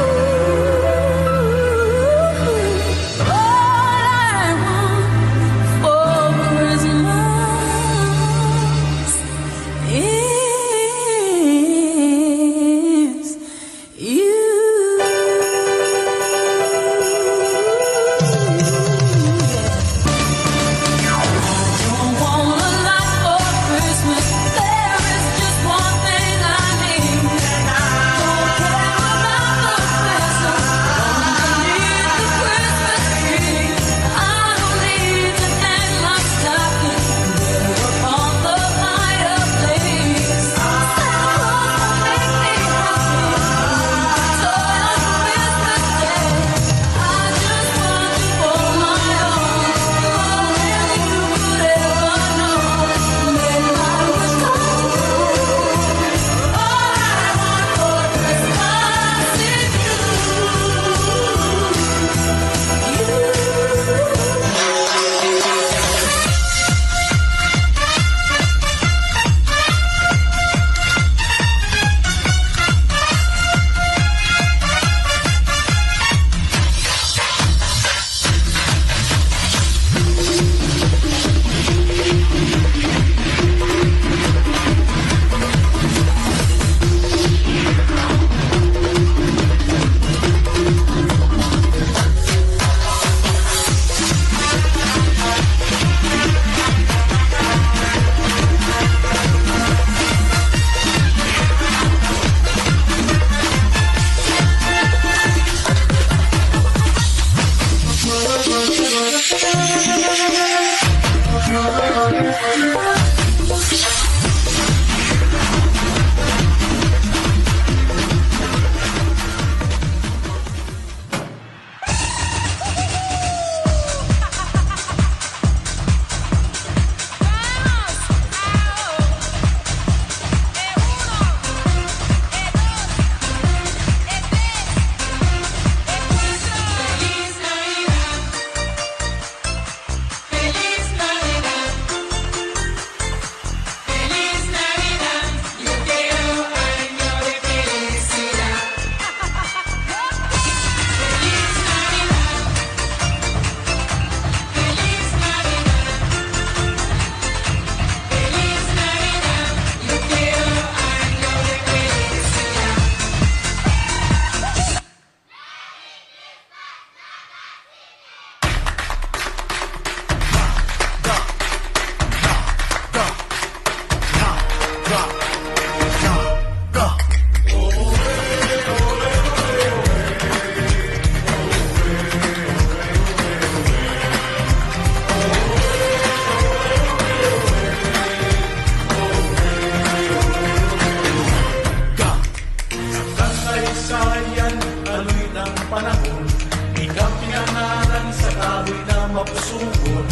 Sugon,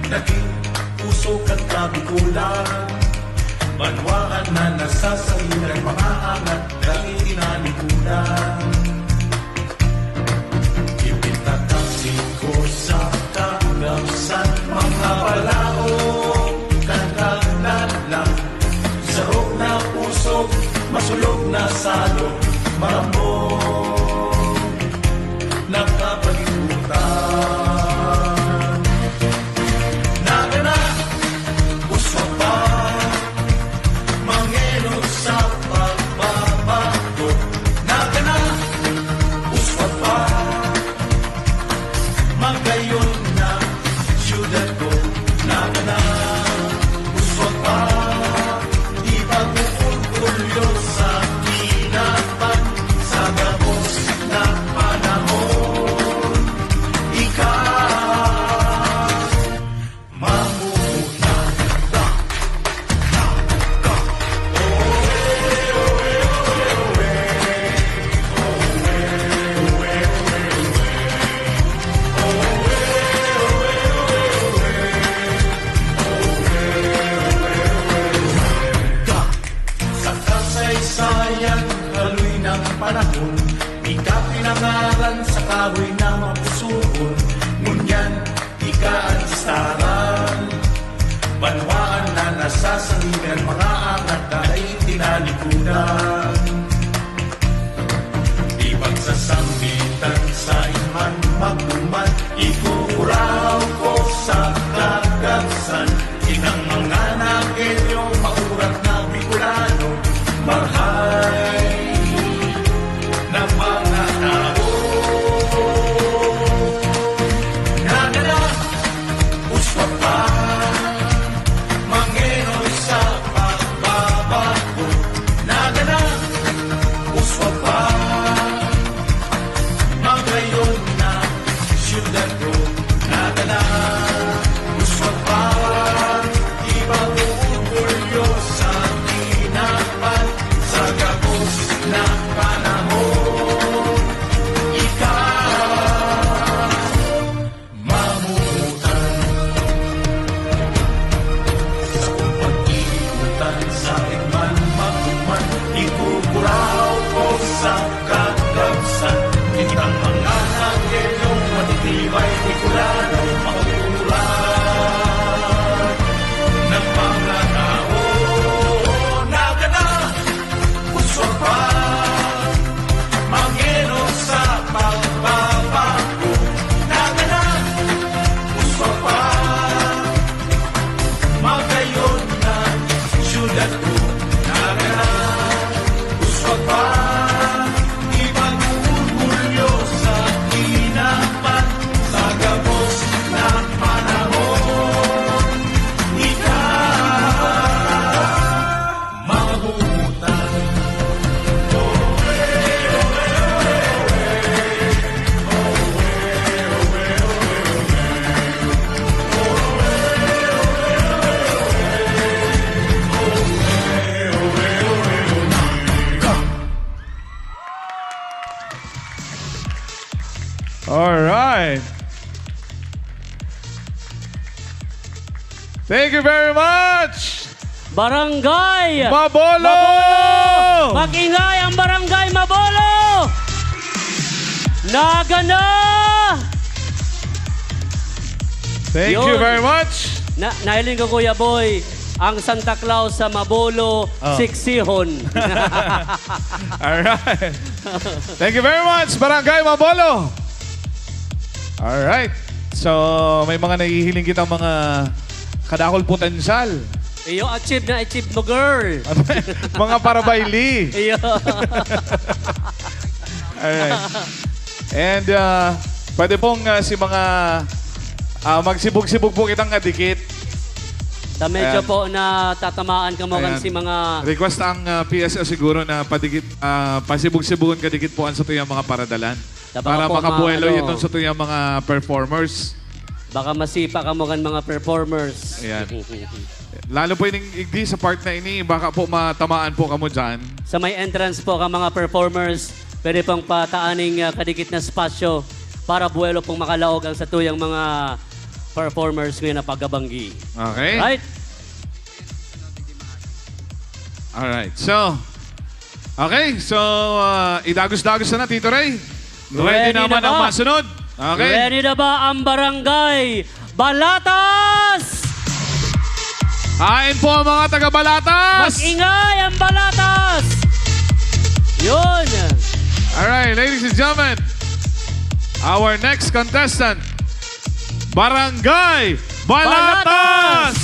naging puso kan Kabikulan. Banwaan na nasasahilan, mga angat dai tinalikudan. Ipintatak singko sa kagabsan, mga balaog kan kaglalang. Sarog na pusog, masulog na salog, marambong na kapalibutan. Nagana, uswag pa, mangenon sa pagbabago. Nagana, uswag pa, magayon na syudad ko. Nagana, uswag pa, ipag-orgulyo sa kinaban, sa gabos na panahon. Ika, mamuhay. Sa kasaysayan, haloy ng panahon, ika pinangaran sa kahoy na mapusuon. Ngunyan, ika an listaran. Banwaan na nasasangilan, mga angat na dai tinalikudan. Ipagsasambitan sa iman magduman, ikukuraw ko sa kagabsan. Kitang mga Nagueño, maurat na Bicolano, marhay na mga tao. Nagana, uswag pa, mangenon sa pagbabago. Nagana, uswag pa, magayon na syudad ko. Nagana, uswag pa, ipag-orgulyo sa kinaban, sa gabos na panahon. Ika, mamutan. Sa pag-iikutan, sa man makuman, ikukuraw ko sa kagabsan. Kitang mga Nagueño, matitibay, Bicolano, mauuran ng mga tao. Nagana, uswag pa, mangenon sa pagbabago. Nagana, uswag pa, magayon na syudad ko. Nagana, uswag pa, ipag-orgulyo sa kinaban, sa gabos na panahon. Ika, mabutan. All right. Thank you very much. Barangay Mabolo! Mabolo! Mag-ingay ang Barangay Mabolo! Nagana! Thank Yun. you very much. Na, nahiling ko, Kuya Boy, ang Santa Claus sa Mabolo, oh. Siksihon. Alright. Thank you very much, Barangay Mabolo. Alright. So, may mga nahihiling kitang mga kadakol potensyal. Iyo, achieve na achieve mo, girl. mga parabayli. Iyo. Alright. And uh, pwede pong uh, si mga uh, magsibog-sibog po kitang kadikit. Ta medyo Ayan. po na tatamaan ka mo kan Ayan. si mga Request ang uh, P S S siguro na padikit, uh, pasibog-sibugon kadikit po ang sa tuyang mga paradalan. Para po makabuelo ma- ano, itong sa tuyang mga performers. Baka masipa ka mo kan mga performers. Ayan. Lalo po ining igdi sa part na ini, baka po matamaan po kamo dyan. Sa may entrance po ka mga performers, pwede pong pataaning uh, kadikit na spasyo para buwelo pong makalaog ang satuyang mga performers ngayon na pagkabanggi. Okay. Right? Alright. So, okay. So, ah, idagos-dagos na, Tito Ray. Ready Ready na naman na ang ba? masunod. Okay. Ready na ba ang Barangay Balatas? Hain po ang mga taga Balatas. Mag-ingay ang Balatas! Yun! Alright, ladies and gentlemen, our next contestant, Barangay Balatas! Balatas!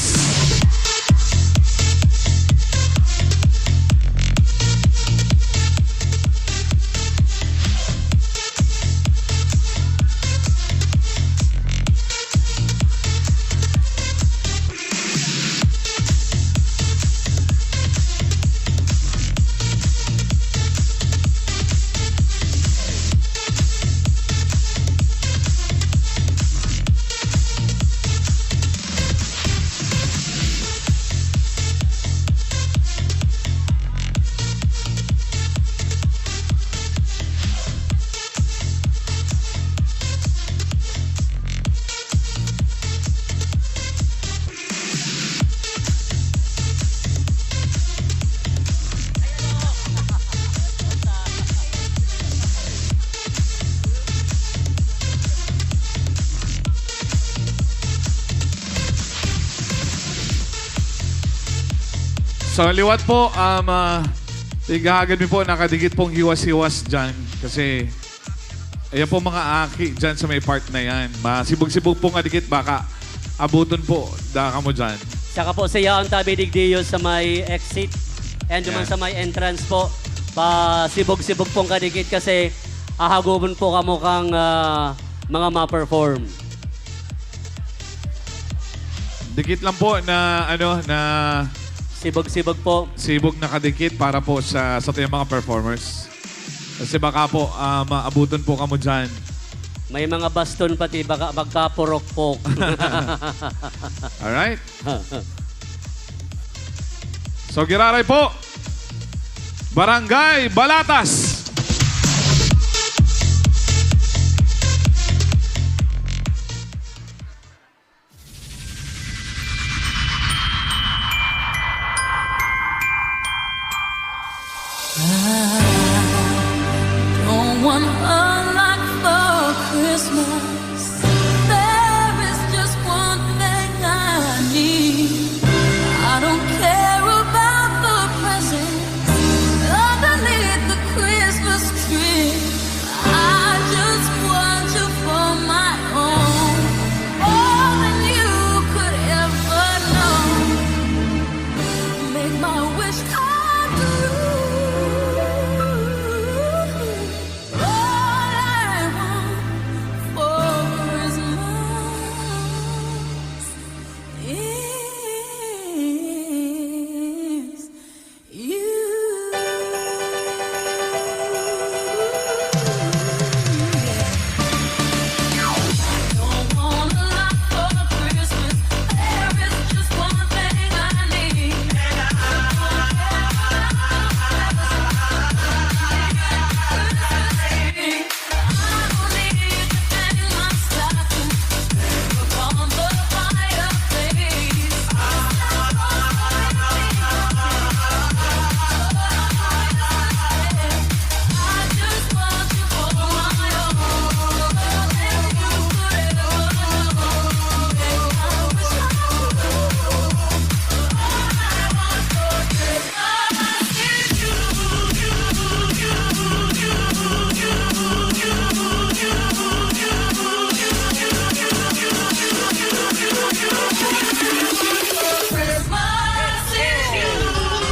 So, liwat po, um, ah, tighahagad mi po, nakadikit pong hiwas-hiwas dyan. Kasi, ayan po mga aki dyan sa may part na yan. Masibog-sibog po nga dikit, baka abuton po, da kamo dyan. Saka po siya ang tabi digdiyo sa may exit and naman Yan. sa may entrance po. Pasibog-sibog pong kadikit kasi ahagubon po kamo kang, ah, mga ma-perform. Dikit lang po na, ano, na Sibog-sibog po. sibog na kadikit para po sa, sa ating mga performers. Kasi baka po, ah, maabutan po kamo dyan. May mga baston pati, baka magkapurokpok. Alright. So, giraray po, Barangay Balatas. I don't want a lot for Christmas. There is just one thing I need. I don't care about the presents underneath the Christmas tree. I just want you for my own, more than you could ever know. Make my wish come true. All I want for Christmas is you.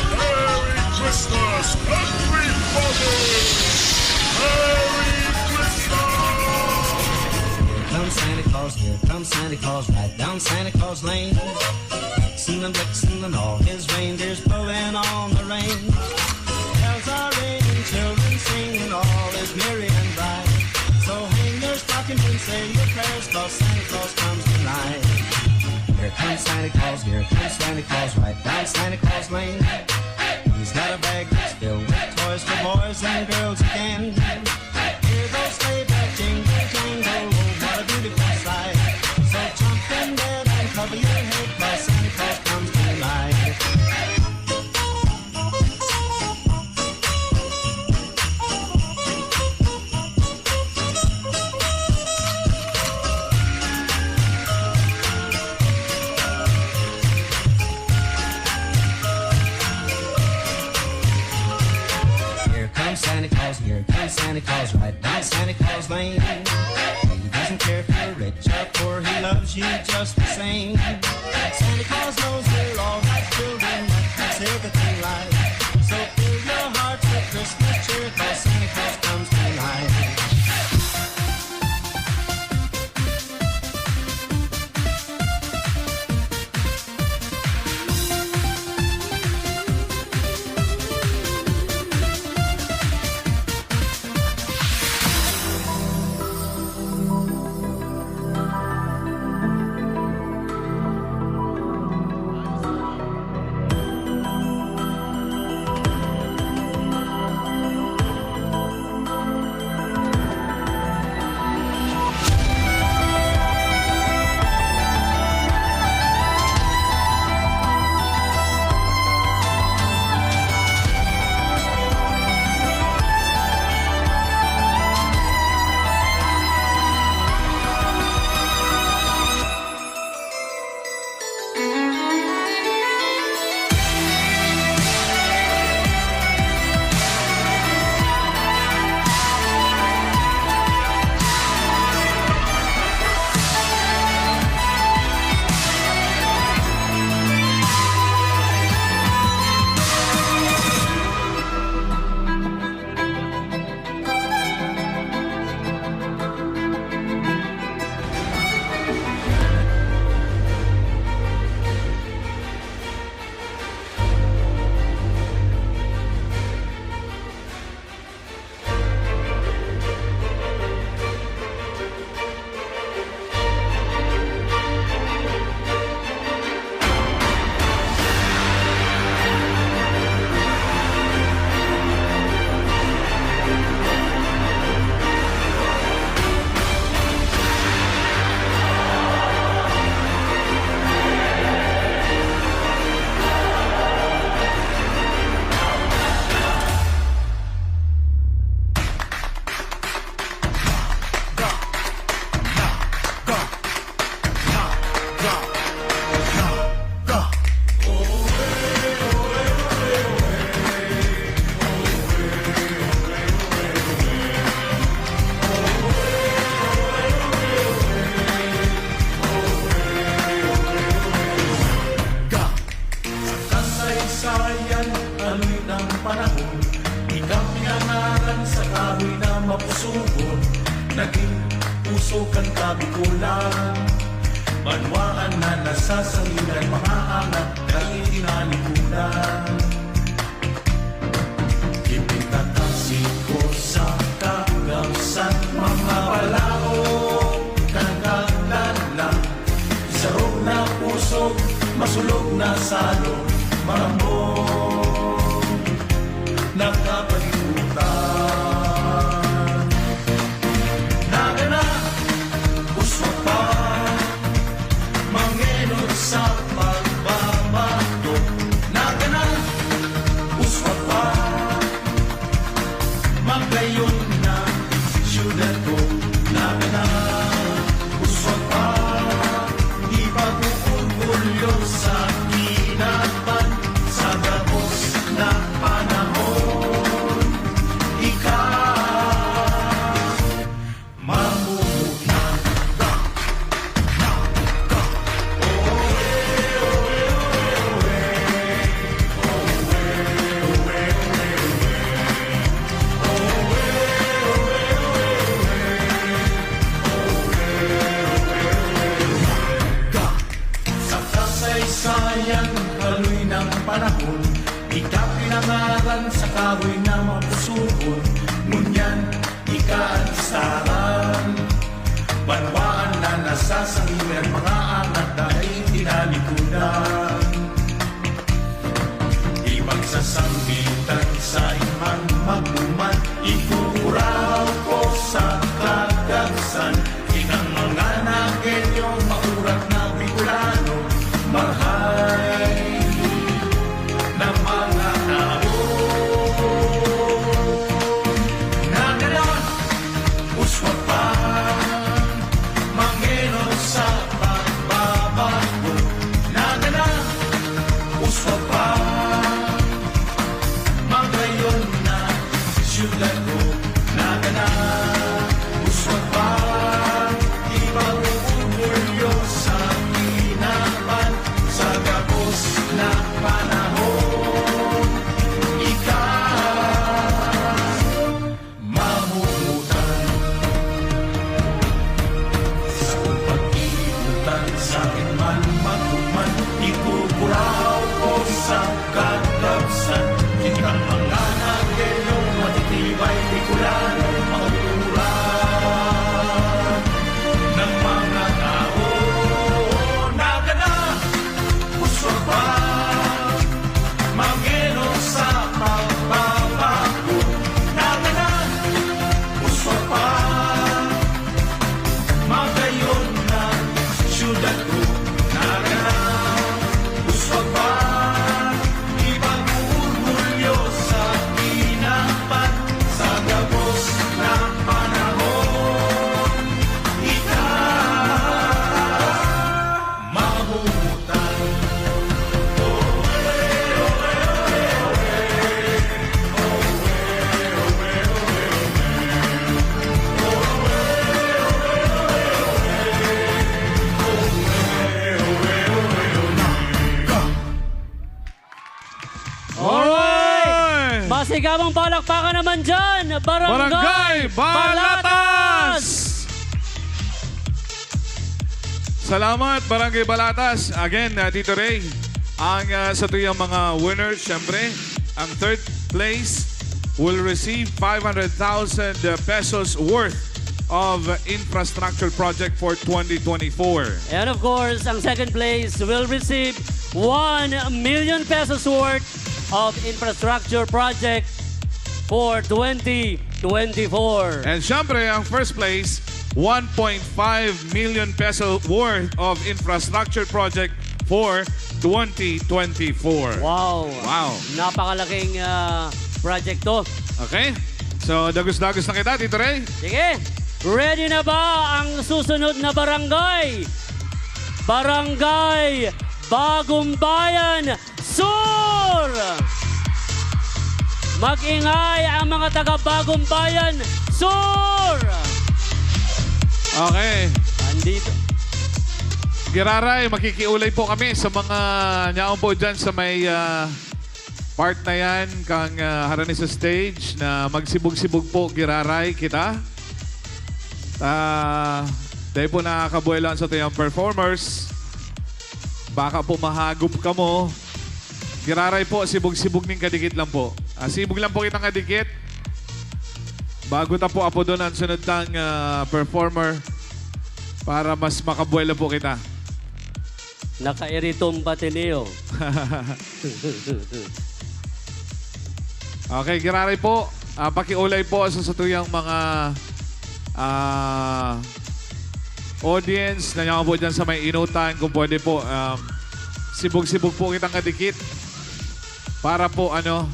Merry Christmas, everybody! Merry Christmas! Here comes Santa Claus, here comes Santa Claus, right down Santa Claus Lane. Blitzen and Blitzen and all his reindeers pulling on the reins. Bells are ringing, children singing, all is merry and bright. So hang your stockings and say your prayers, 'cause Santa Claus comes tonight. Here comes Santa Claus, here comes Santa Claus, right down Santa Claus Lane. He's got a bag that's filled with toys for boys and girls again. Hear those sleigh bells jingle, jangle, oh, what a beautiful sight. So jump in Claus right down Santa Claus Lane. He doesn't care if you're rich or poor, he loves you just the same. Santa Claus knows we're all God's children, that makes everything right. So fill your hearts with Christmas cheer, 'cause Santa Claus comes tonight. Sa kasaysayan, haloy ng panahon, ika pinangaran sa kahoy na mapusugon. Naging pusog kan Kabikolan, banwaan na nasasangilan, mga angat dai tinalikudan. Ipintatasik ko sa kagabsan, mga balaog, kagagdan lang. Isarog na pusog, masulog na salog, marambong nakapalibutan. Nagana, uswag pa, mangenot sa pagbabago. Nagana, uswag pa, magayon na syudad ko. Nagana, uswag pa, ipag-uorgulyo sa kinaban, sa gabos na panahon. Ika, mamumuhay. Sa kasaysayan, haloy ng panahon, ika pinangaran sa kahoy na mapusugon. Ngunyan, ika an listahan. Banwaan na nasasangilan, mga angat dai tinalikudan. Ipagsasambitan sa iman magduman, ikukuraw ko sa kagabsan. Kitang mga Nagueño, maurat na Bicolano, marhay na mga tao. Nagana, uswag pa, mangenot sa pagbabago. Nagana, uswag pa, magayon na syudad ko. Nagana, Sigabong palakpakan naman dyan, Barangay Barangay Balatas! Balatas! Salamat, Barangay Balatas. Again, uh, Tito Ray, ang uh, sa tuyang mga winners, syempre, ang third place will receive five hundred thousand pesos worth of infrastructure project for twenty twenty-four. And of course, ang second place will receive one million pesos worth of infrastructure project for twenty twenty-four. And syempre, ang first place, one point five million peso worth of infrastructure project for twenty twenty-four. Wow. Wow. Napakalaking ah, project to. Okay. So, dagos-dagos na kita, Tito Ray. Sige. Ready na ba ang susunod na barangay? Barangay Bagumbayan Sur! Mag-ingay ang mga taga Bagumbayan Sur! Okay. Andito. Giraray, makikiulay po kami sa mga nyaon po dyan sa may ah, part na yan kang ah, harani sa stage na magsibog-sibog po, giraray kita. Ah, dahil po nakakabuelo ang satuyang performers, baka po mahagop kamo. Giraray po, sibog-sibog ning kadikit lang po. Ah, sibog lang po kitang kadikit. Bago ta po apodon ang sunod tang ah, performer para mas makabuelo po kita. Nakairitom pati niyo. Okay, giraray po. Ah, pakiulay po sa satuyang mga ah, audience na nyo po dyan sa may inutan. Kung pwede po, um, sibog-sibog po kitang kadikit para po ano,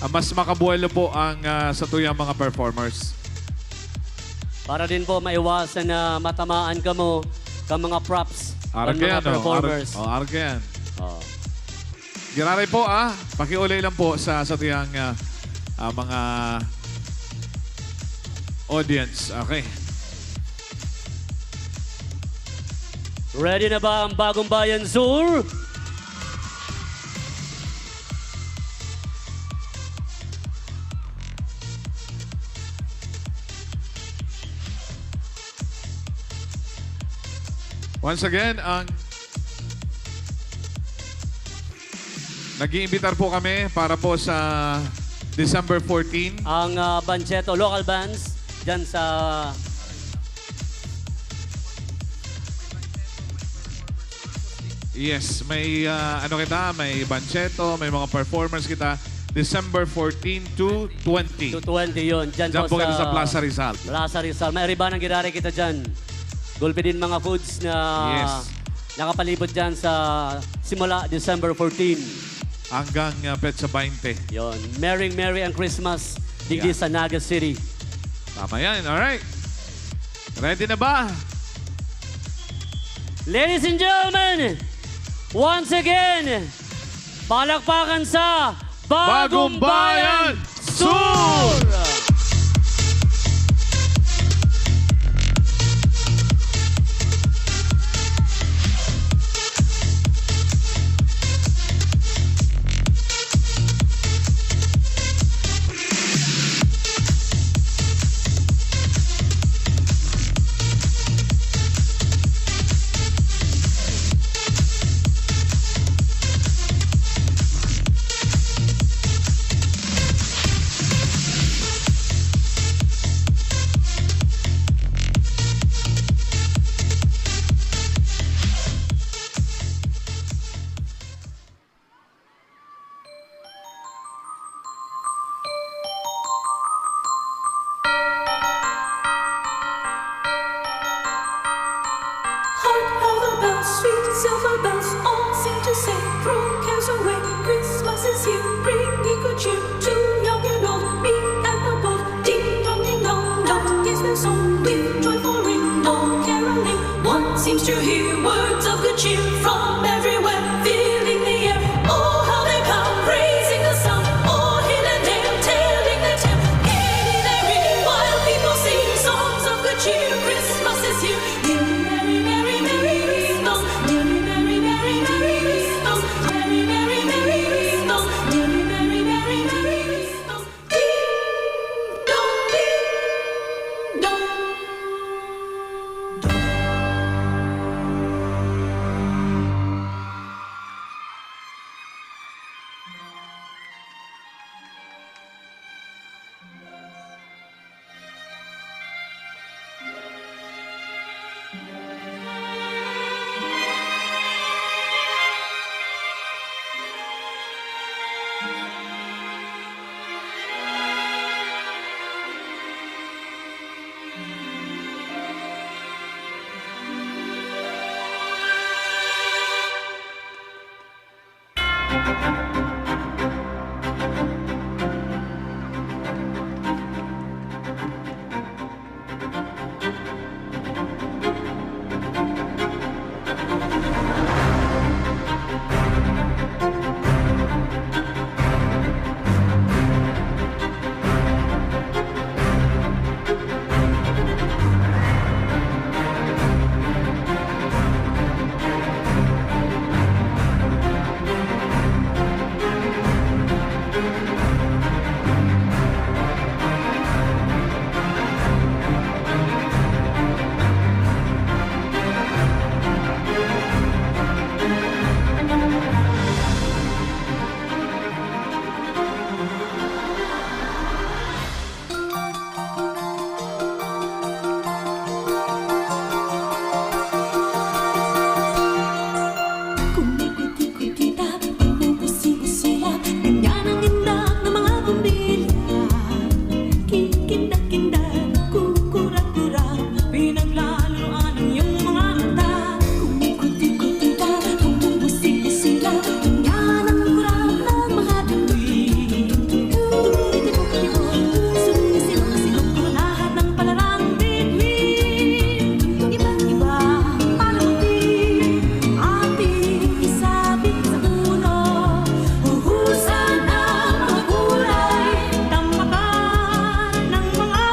ah, mas makabuelo po ang ah, satuyang mga performers. Para din po maiwasan na matamaan kamo ka mga props kan mga Arke yan, oh. Ar- performers. Oh, Arke yan. Oh. Giraray po, ah. Pakiulay lang po sa satuyang ah, ah, mga audience. Okay. Ready na ba ang Bagumbayan Sur? Once again, ang nag-iimbitar po kami para po sa December fourteen. Ang ah, Bancheto, local bands, dyan sa Yes, may ah, ano kita, may Bancheto, may mga performers kita. December fourteen to twenty. To twenty yun. Dyan Diyan po po kita sa sa Plaza Rizal. Plaza Rizal. May ariba ng giraray kita dyan. Gulpi din mga foods na Yes. nakapalibot dyan sa simula December fourteen. Hanggang ah, petsa baynte. Yon. Merry, Merry ang Christmas digdi Yeah. sa Naga City. Tama yan. Alright. Ready na ba? Ladies and gentlemen, once again, palakpakan sa Bagumbayan Bagumbayan Sur! Sur! Hark, how the bells, sweet silver bells, all seem to say, "Throw cares away, Christmas is here, bringing good cheer to young and old, meek and the bold." Ding dong, ding dong, that is their song, with joyful ring, all caroling. One seems to hear words of good cheer from everywhere, filling the air. Oh, how they come, raising the sound. Oh, hear them hail, telling their tale. Gayly they ring, while people sing songs of good cheer. Christmas is here. Merry, merry, merry, merry Christmas. Merry, merry, merry, merry Christmas. Merry, merry, merry, merry Christmas. Kumikot-ikot kita, kumukusi-kusi lang, ganyan ang indak ng mga bumbilya. Kikindak-kindak, kukura-kura, pinaglalaruan ang iyong mga mata. Kumikot-ikot kita, kumukusi-kusi lang, ganyan ang kurap ng mga bituin. Tumitibok-tibok, sumisilok-silok, koronahan ng palarang bituin. Iba't ibang palamuti, ating isabit sa puno. Huhusan ang mga kulay, tampakan ng mga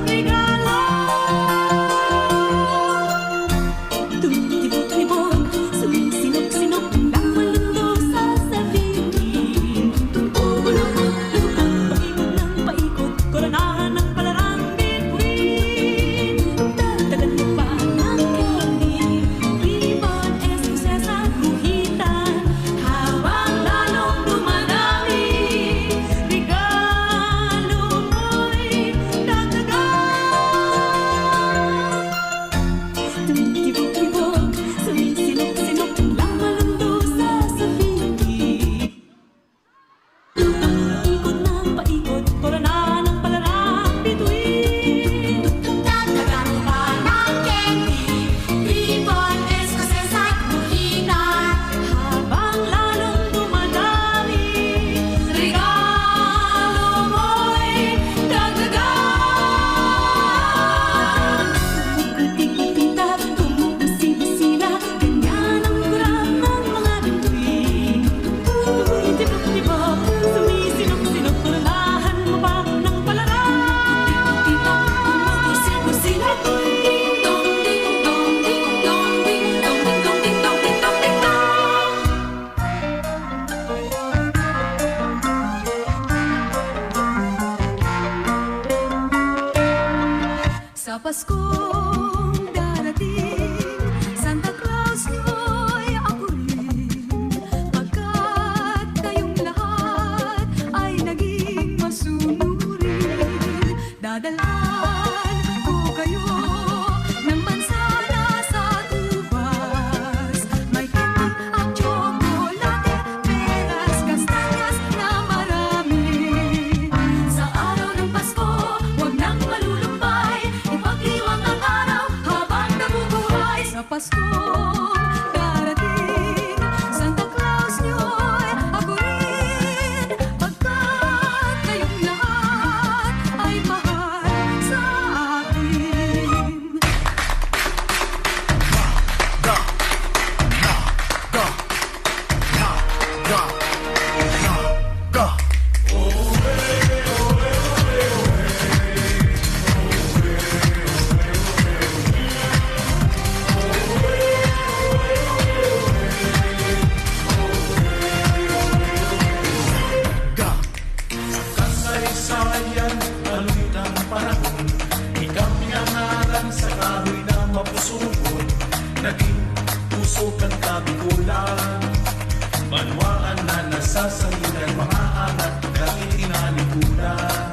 regalo. Tumitibok-tibok, sumisinok-sinok, ang malundo sa sabihin. Paikot ng paikot, koronahan ng palarang bituin. Dagdagan mo pa ng candy, ribbon, espesyas at guhitan. Habang lalong dumadami, regalo mo'y dagdagan. Tumitibok-tibok, sumisinok-sinok, ang malundo sa sabihin. Ikot ng paikot, korona ng palarang bituin. Dagdagan mo pa ng candy, ribbon, espesyas at guhitan. Habang lalong dumadami, regalo mo'y dagdagan. Ikot-ikot kita, kumukusi-kusi lang, ganyan ang kurap ng mga bituin. Tumitibok-tibok, sumisinok-sinok, koronahan mo pa ng palarang. Tiktok-tiktok, kumukusi-kusi lang. Ding dong, ding dong, ding dong, ding dong, ding dong, ding dong, ding dong, ding dong. Sa Paskong darating, Santa Claus niyo'y ako rin, pagkat kayong lahat ay naging masunurin. Dadalhan ko kayo ng mansanas at uvas, may candy at tsokolate, peras, kastanyas na marami. Sa araw ng Pasko, huwag nang malulumbay, ipagdiwang ang araw habang nabubuhay. Sa Paskong darating, Santa Claus niyo'y ako rin, pagkat kayong lahat ay mahal sa akin. Kasaysayan, haloy ng panahon, ikaw pinangalan sa kahoy na mapusugon, naging pusog kan kabikulan. Banwaan na nasasangilan, mga angat na itinalikudan.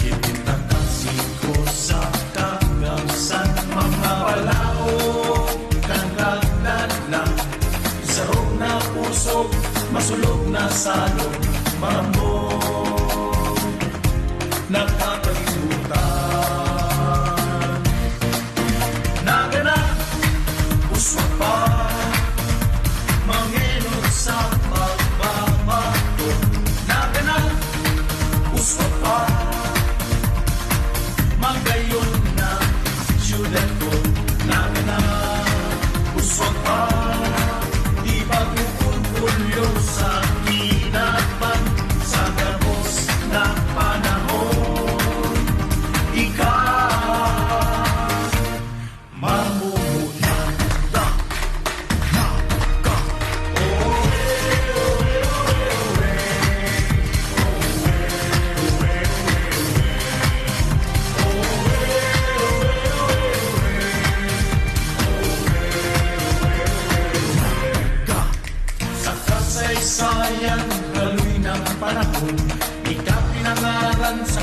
Ipintakasi ko sa kagasan, mga palaog, kagagdan na, sarog na pusog, masulog na salog, marambong nakakalimutan. Nagana, uswag pa, mga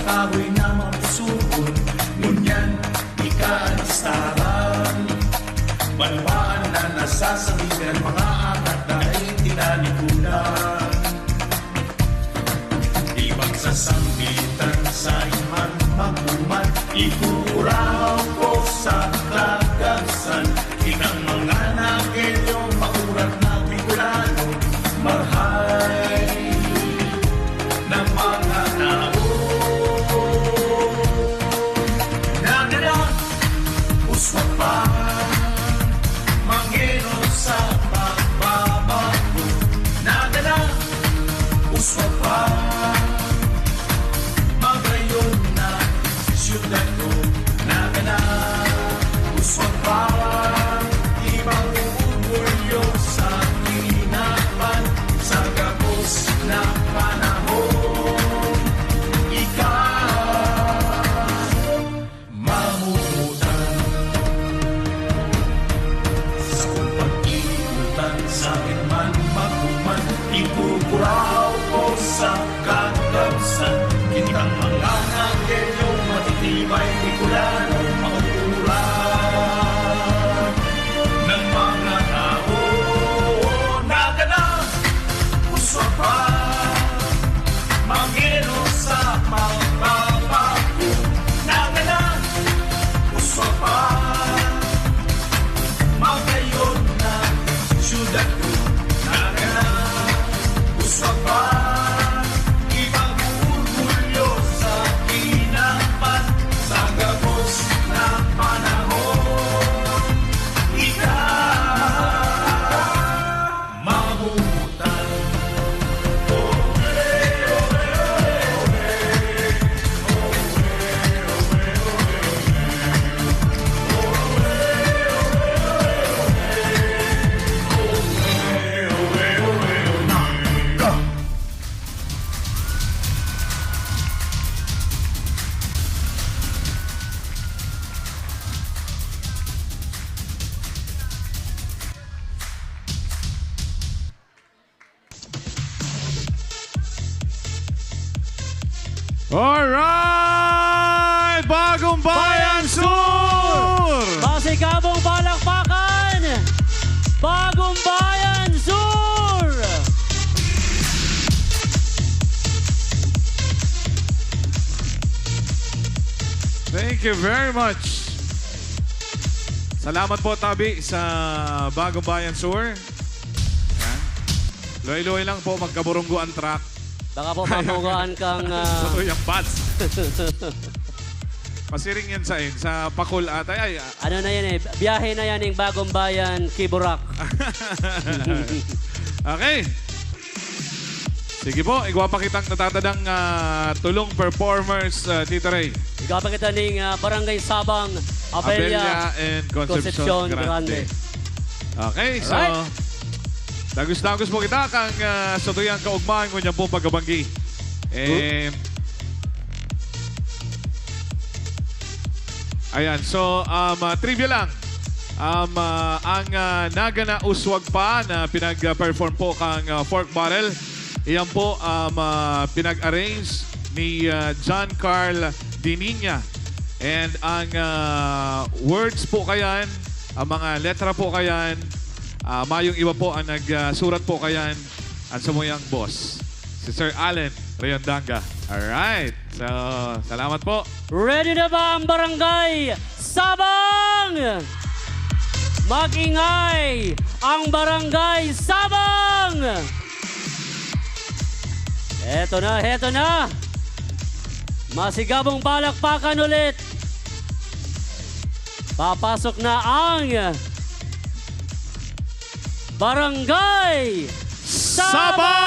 Kahoy na mapusugon, ngunyan, ika an istaran. Banwaan na nasasangigan, mga akat na daing tinalikudan. Di magsasambitan sa iman magkuman, ikukuraw ko sa kagabsan. Kitang mga Nagueño, maurat na Bicolano, marhay na mga tao. Nagana, uswag pa, mangeno sa pagbabago. Nagana, uswag pa, magayon na siyudad ko. Nagana, uswag pa, ibang orgulyo sa kinaban, sa gabos na panahon. Ika, mamutan. Sa kung pag-iikutan, sa man magkuman, ikukuraw ko sa kagabsan. Kitang mga Nagueño, matitibay, Bicolano, mauuran ng mga tao. Nagana, uswag pa, mangeno sa pagbabago. Nagana, uswag pa, magayon na siyudad ko. Nagana, uswag pa, ipag-orgulyo sa kinaban, sa gabos na panahon. Ika, mabutan. Alright! Bagong Bayan Sur! Masigabong palakpakan! Bagong Bayan Sur! Thank you very much. Salamat po, Tabi, sa Bagong Bayan Sur. Yan. Luhay-luhay lang po, magkaburunggo ang truck. Baka po mapugaan kang, ah, Sa tuyang bus. Pasiring yan sa, sa Pakul ata. Ay, ah. Ano na yan eh, biyahe na yan yung Bagong Bayan, Kiburak. Okay. Sige po, igwa pa kitang natatadang, ah, tulong performers, ah, Tito Ray. Igwa pa kita ning, ah, Barangay Sabang, Abella, Abella and Concepcion Concepcion Grande. Grande. Okay, so, Alright. dagos-dagos po kita kang, ah, sa tuyang kaugmahan ngunyan pong pagkabanggi. Eh, ayan, so, um, ah, trivia lang. Um, ah, ang, ah, Nagana Uswag Pa na pinag-perform po kang, ah, Pork Barrel, iyan po, um, ah, pinag-arrange ni, ah, John Carl Dininya. And ang, ah, words po kayan, ang mga letra po kayan, ah, mayong iba po ang nag, ah, surat po kayan, ang samuyang boss, si Sir Allen Rayondanga. Alright. So, salamat po. Ready na ba ang Barangay Sabang? Mag-ingay ang Barangay Sabang! Heto na, heto na! Masigabong palakpakan ulit! Papasok na ang Barangay Sabang! Sabang!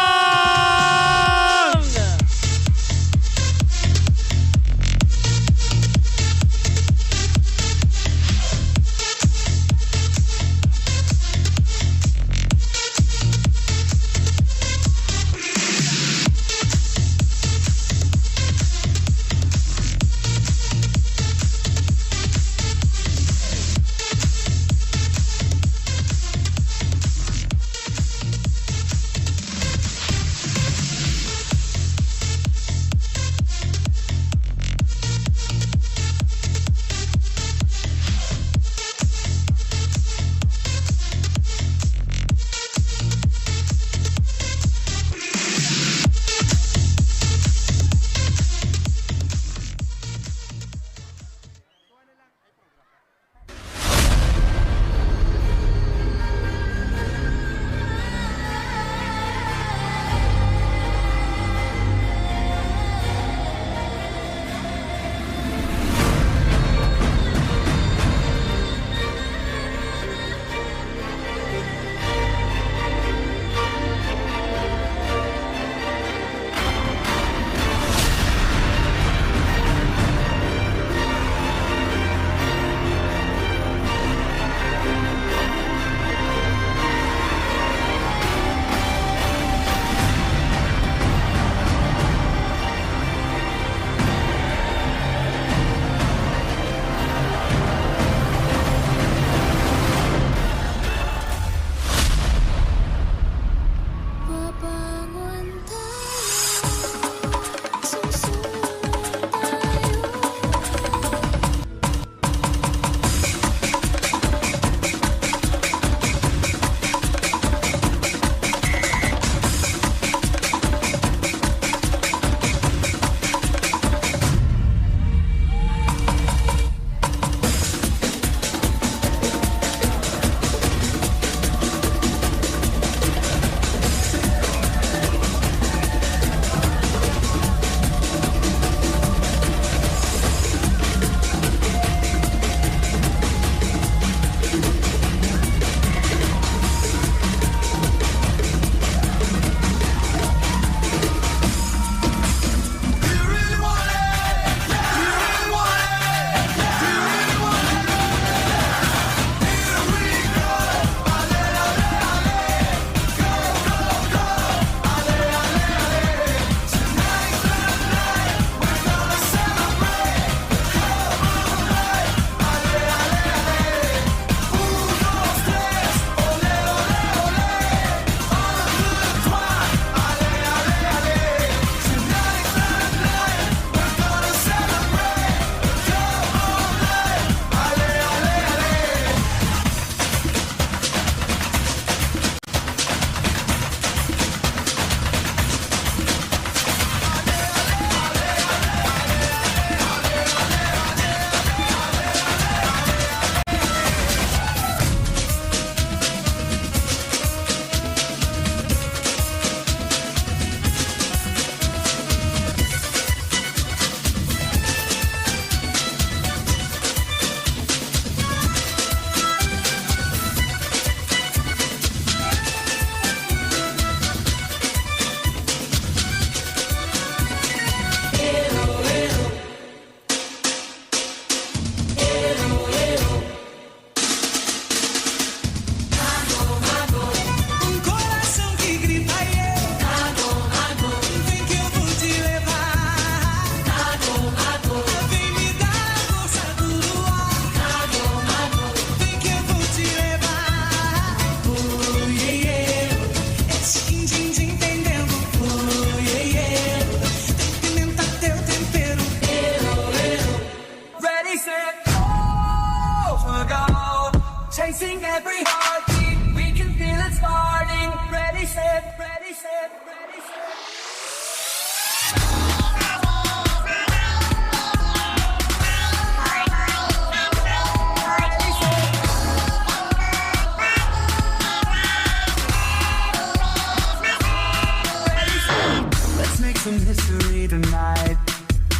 The mystery tonight.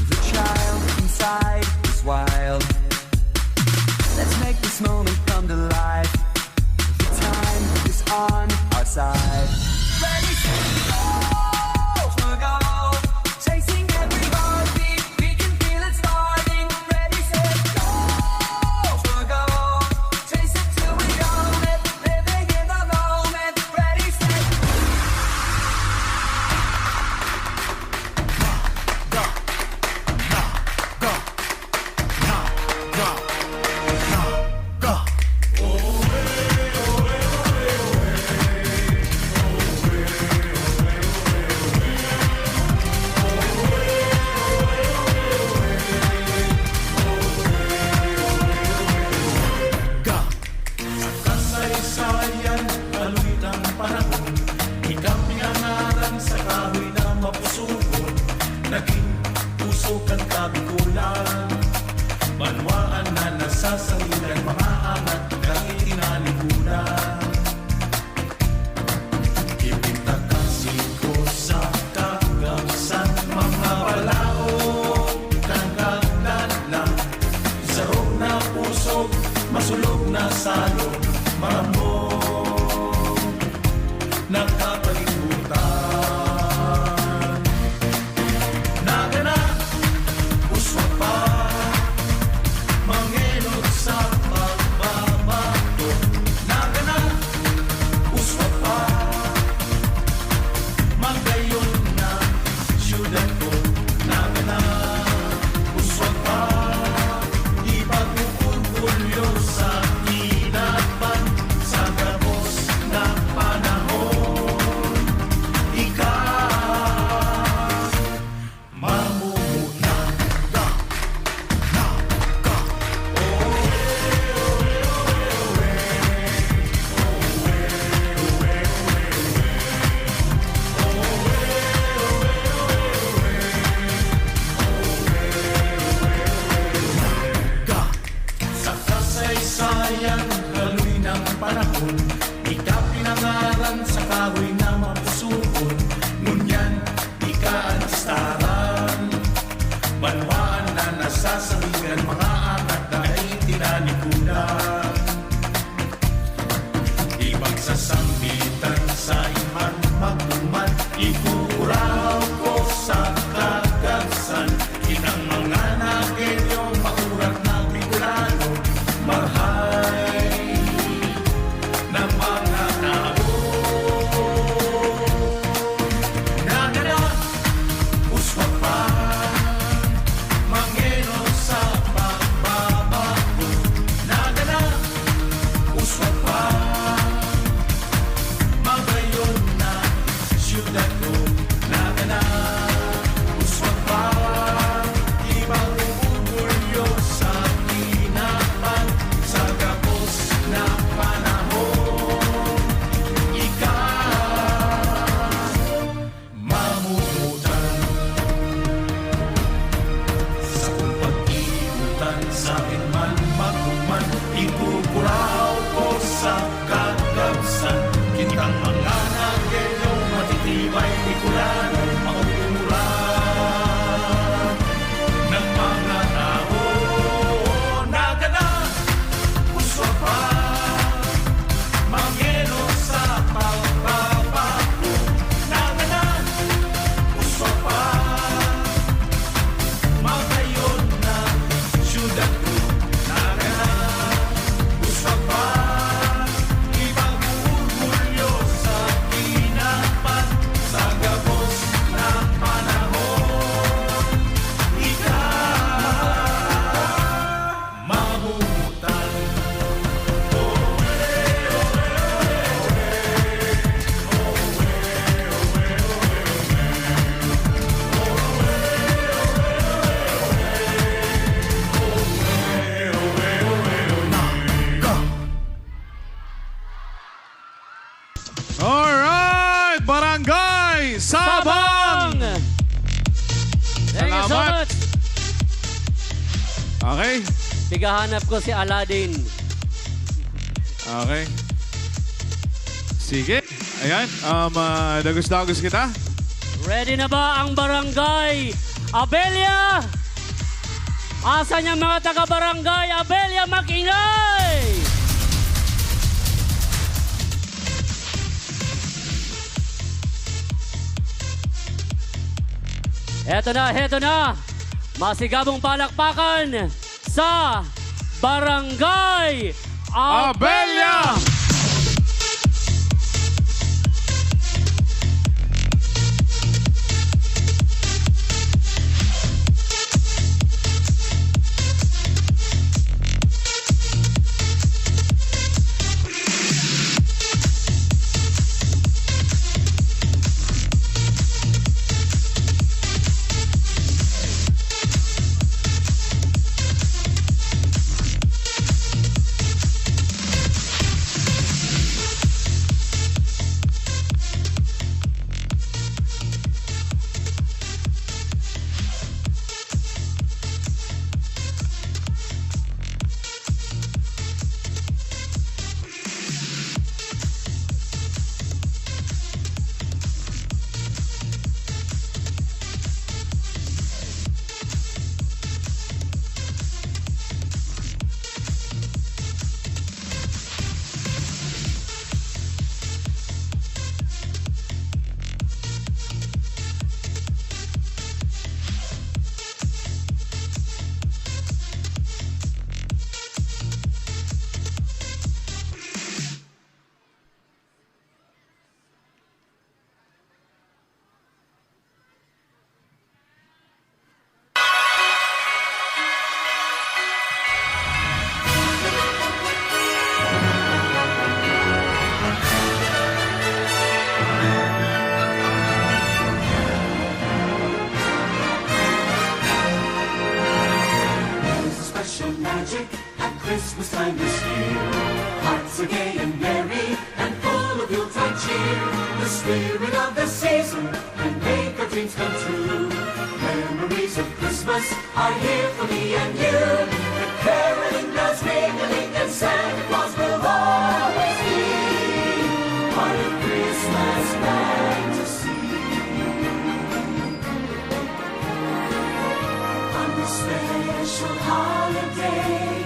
The child inside is wild. Let's make this moment come to life. The time is on our side. Ready, set, go, go. Chasing every heartbeat, we can feel it starting. Ready, set, go, go. Chase it till we own it. Living in the moment. Ready, set, Sa kasaysayan, haloy ng panahon, ikaw pinangaran sa kahoy na mapusugon. Naging puso kan Kabikulan, banwaan na nasasangilan, mga angat kay tinalikudan. Ipintakasi ko sa kagabsan, mga balaog, kagagdan lang. Sarog na pusog, masulog na salog, marambong, nakapalibutan. Nagana, uswag pa, mangenot sa pagbabago. Nagana, uswag pa, magayon na syudad ko. Nagana, uswag pa, ipag-uorgulyo sa kinaban sa gabos na panahon. Ika mamumutan. Sa kasaysayan, haloy ng panahon, ika pinangaran sa kahoy na mapusugon. Ngunyan, ika an listaran. Banwaan na nasasangigan, mga angat na ay tinalikudan. Ipagsasambitan sa iman magduman, ikukuraw ko sa kagabsan. Kitang mga Nagueño, makurat na Bicolano, marhay na mga tao. Nagana, uswag pa, mangenot sa pagbabago. Nagana, uswag pa, magayon na syudad ko. Nagana, uswag pa, ipag-uorgulyo sa kinaban sa gabos na panahon. Ika mamumutan. Sakong pag-iiputan, sa akin man magduman, ikukuraw ko sa kagabsan. Kitang mga Nagueño, matitibay, Bicolano, mauuran ng mga tao. Nagana, uswag pa, mangenot sa pagbabago. Nagana, uswag pa, magayon na syudad ko. Nagana, uswag pa, ipag-uorgulyo sa kinaban sa gabos na panahon. Ika mamumutan. Alright, Barangay Sabang! Sabang! Thank you so Salamat. Much. Okay. Pigahanap ko si Aladdin. Okay. Sige. Ayan. Um, ah, dagos-dagos kita. Ready na ba ang Barangay Abella? Asan yung mga taga Barangay Abella, mag-ingay? Heto na, heto na. Masigabong palakpakan sa Barangay Abella! Abella! There's a special magic at Christmas time this year. Hearts are gay and merry and full of Yuletide cheer. The spirit of the season can make our dreams come true. Memories of Christmas are here for me and you. The caroling bells ringing and Santa Claus will always be part of Christmas fantasy. On this special holiday,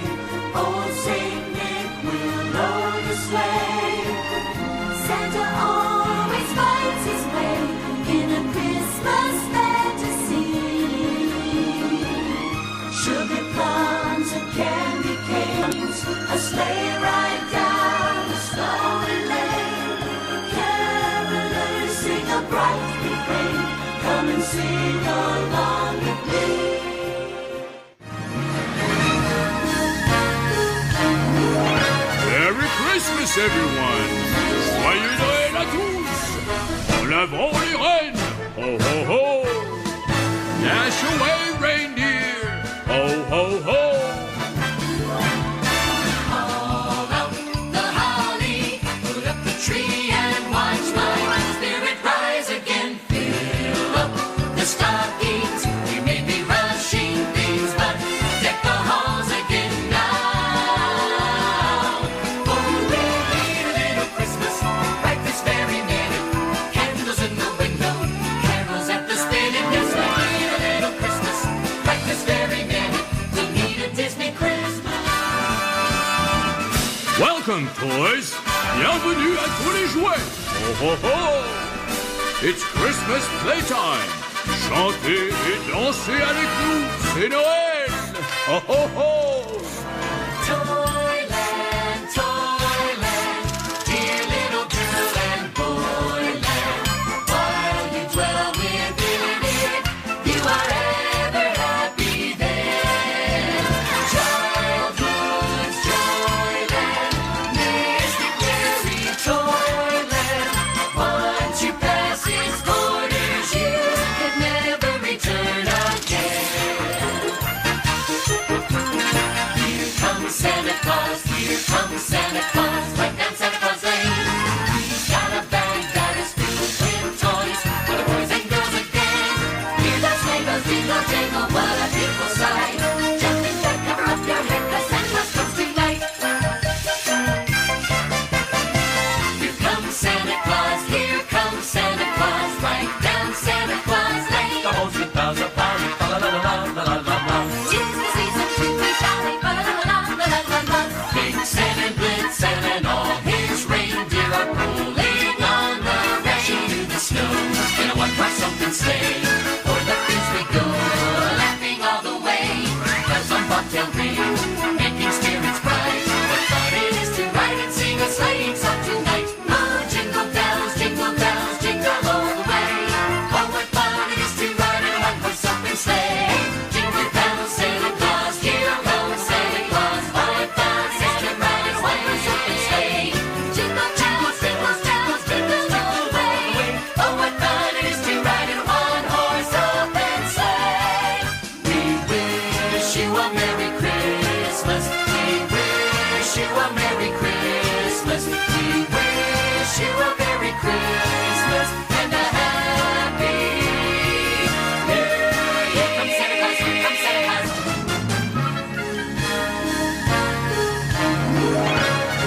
old Saint Nick will load the sleigh. Santa always finds his way in a Christmas fantasy. Sugar plums and candy canes, a sleigh ride down the snowy lane. Carolers sing a bright refrain, come and sing along with me. Merry Christmas, everyone! Joyeux Noël à tous! En avant les rennes! Ho, ho, ho! Dash away, reindeer! Ho, ho, ho! Haul out the holly, put up the tree, and watch my spirit rise again. Fill up the stockings, we may be rushing things, but deck the halls again now. For we need a little Christmas right this very minute. Candles in the window, carols at the spinet. Yes, we need a little Christmas right this very minute. We need a Disney Christmas. Welcome, toys! Bienvenue à tous les jouets! Ho, ho, ho! It's Christmas playtime! Chantez et dansez avec nous, c'est Noël! Ho, ho, ho! Toyland, Toyland, dear little girl and boyland, while you dwell within it, you are ever happy there. Childhood's joyland, mystic fairy toyland. Once you pass its borders, you can never return again. Rolling on the rain to the snow in a one-horse open sleigh. For the fields we go, laughing all the way. Bells on bobtail ring, making spirits bright. What fun it is to ride and sing a sleighing song tonight. Oh, jingle bells, jingle bells, jingle all the way. Oh, what fun it is to ride in a one-horse open sleigh. Jingle bells, Santa Claus, jingle bells, Santa Claus. Oh, what fun it is to ride in a one-horse open sleigh. Jingle bells, jingle bells, jingle all the way. Oh, what fun it is to ride in a one-horse open sleigh. We wish you a Merry Christmas. We wish you a Merry Christmas. We wish you a Merry Christmas and a Happy New Year. Here comes Santa Claus, here comes Santa Claus.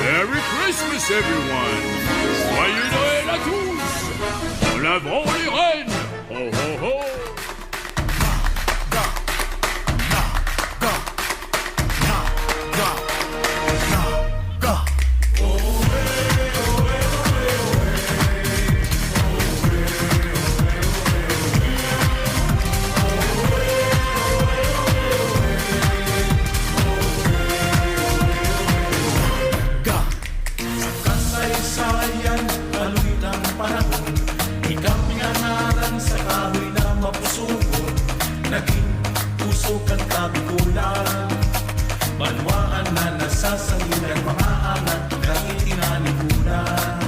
Merry Christmas, everyone! Joyeux Noël à tous! Enlève les rennes! Ho, ho, ho! Sa kasaysayan, kaloy ng panahon, ika pinangaran sa kahoy na mapusugon. Naging pusog kan Kabikolan, banwaan na nasasangilan, mga angat na itinanikulan.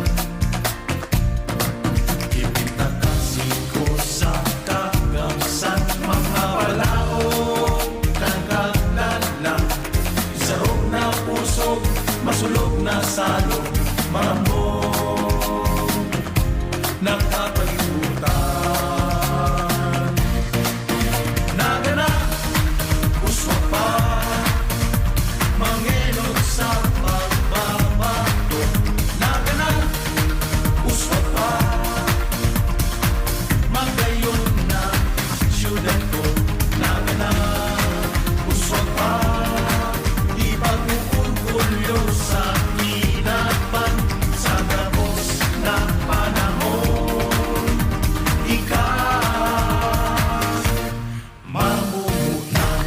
Ipintakasi ko sa kagamsan, mga balaog, kagagdan na, isarog na pusog, masulog na salog, marambog, nakapalibutan. Nagana, uswag pa, mangenot sa pagbabago. Nagana, uswag pa, magayon na syudad ko. Nagana, uswag pa, ipag-uorgulyo sa kinaban, sa gabos na panahon. Ika, mamumutan.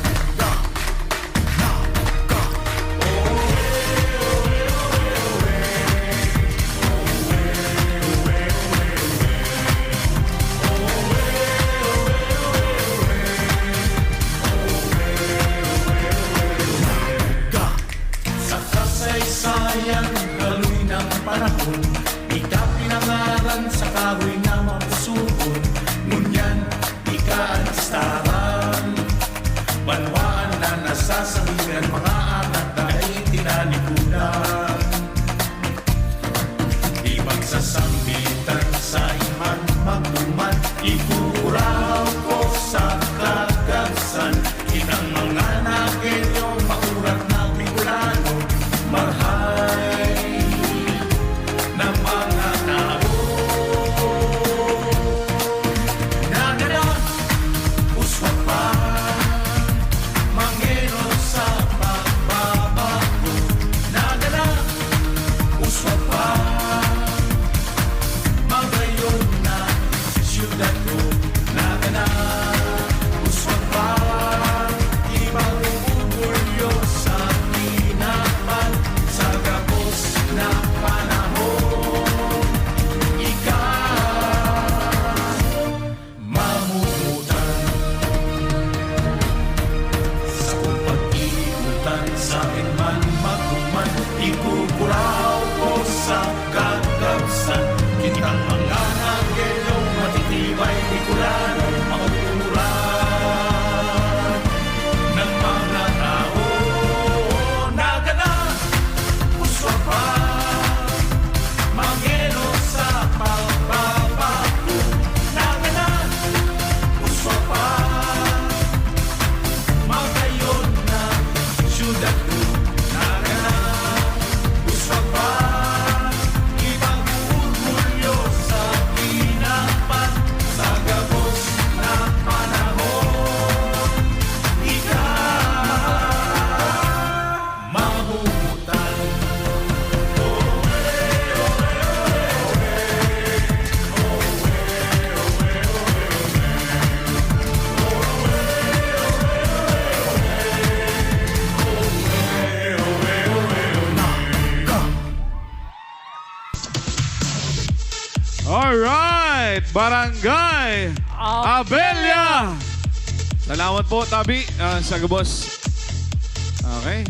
Sa kasaysayan, kaloy ng panahon, ika pinangaran sa kahoy na mapusugon. Ngunyan, ika an listahan. Banwaan na nasasangilan, mga angat na itinanikudan. Ipagsasambitan sa iman magduman, ikukuraw ko sa kagabsan. Kitang mga Nagueño, maurat na Bicolano, marhay na mga tao. Nagana, uswag pa, mangenot sa pagbabago. Nagana, uswag pa, magayon na syudad ko. Nagana, uswag pa, ipag-uorgulyo sa kinaban, sa gabos na panahon. Ika, mamumutan. Sakong pag-iiputan, sa akin man magduman, ikukuraw ko sa kagabsan. Kitang mga Nagueño, matitibay, Bicolano, mauuran ng mga tao. Nagana, uswag pa, mangenot sa pagbabago. Nagana, uswag pa, magayon na syudad ko. Nagana, uswag pa, ipag-uorgulyo sa Alright, Barangay Abella. Abella. Salamat po, Tabi, ah, sa gabos. Okay.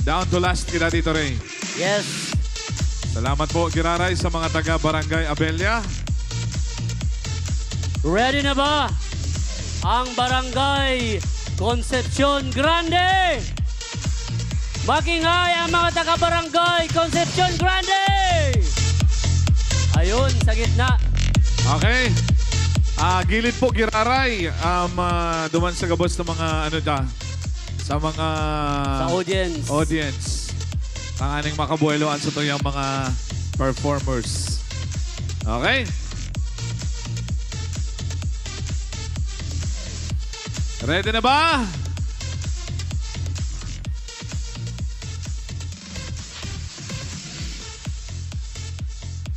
Down to last kita, Tito Ray. Yes. Salamat po, Giraray, sa mga taga Barangay Abella. Ready na ba ang Barangay Concepcion Grande? Mag-ingay ang mga taga-Barangay Concepcion Grande! Ayun, sa gitna. Okay. Ah, gilid po, Giraray. Um, ah, duman sa gabos ng mga, ano ta, sa mga Sa audience. audience. Tanganing makabuelo ang satuyang mga performers. Okay? Ready na ba?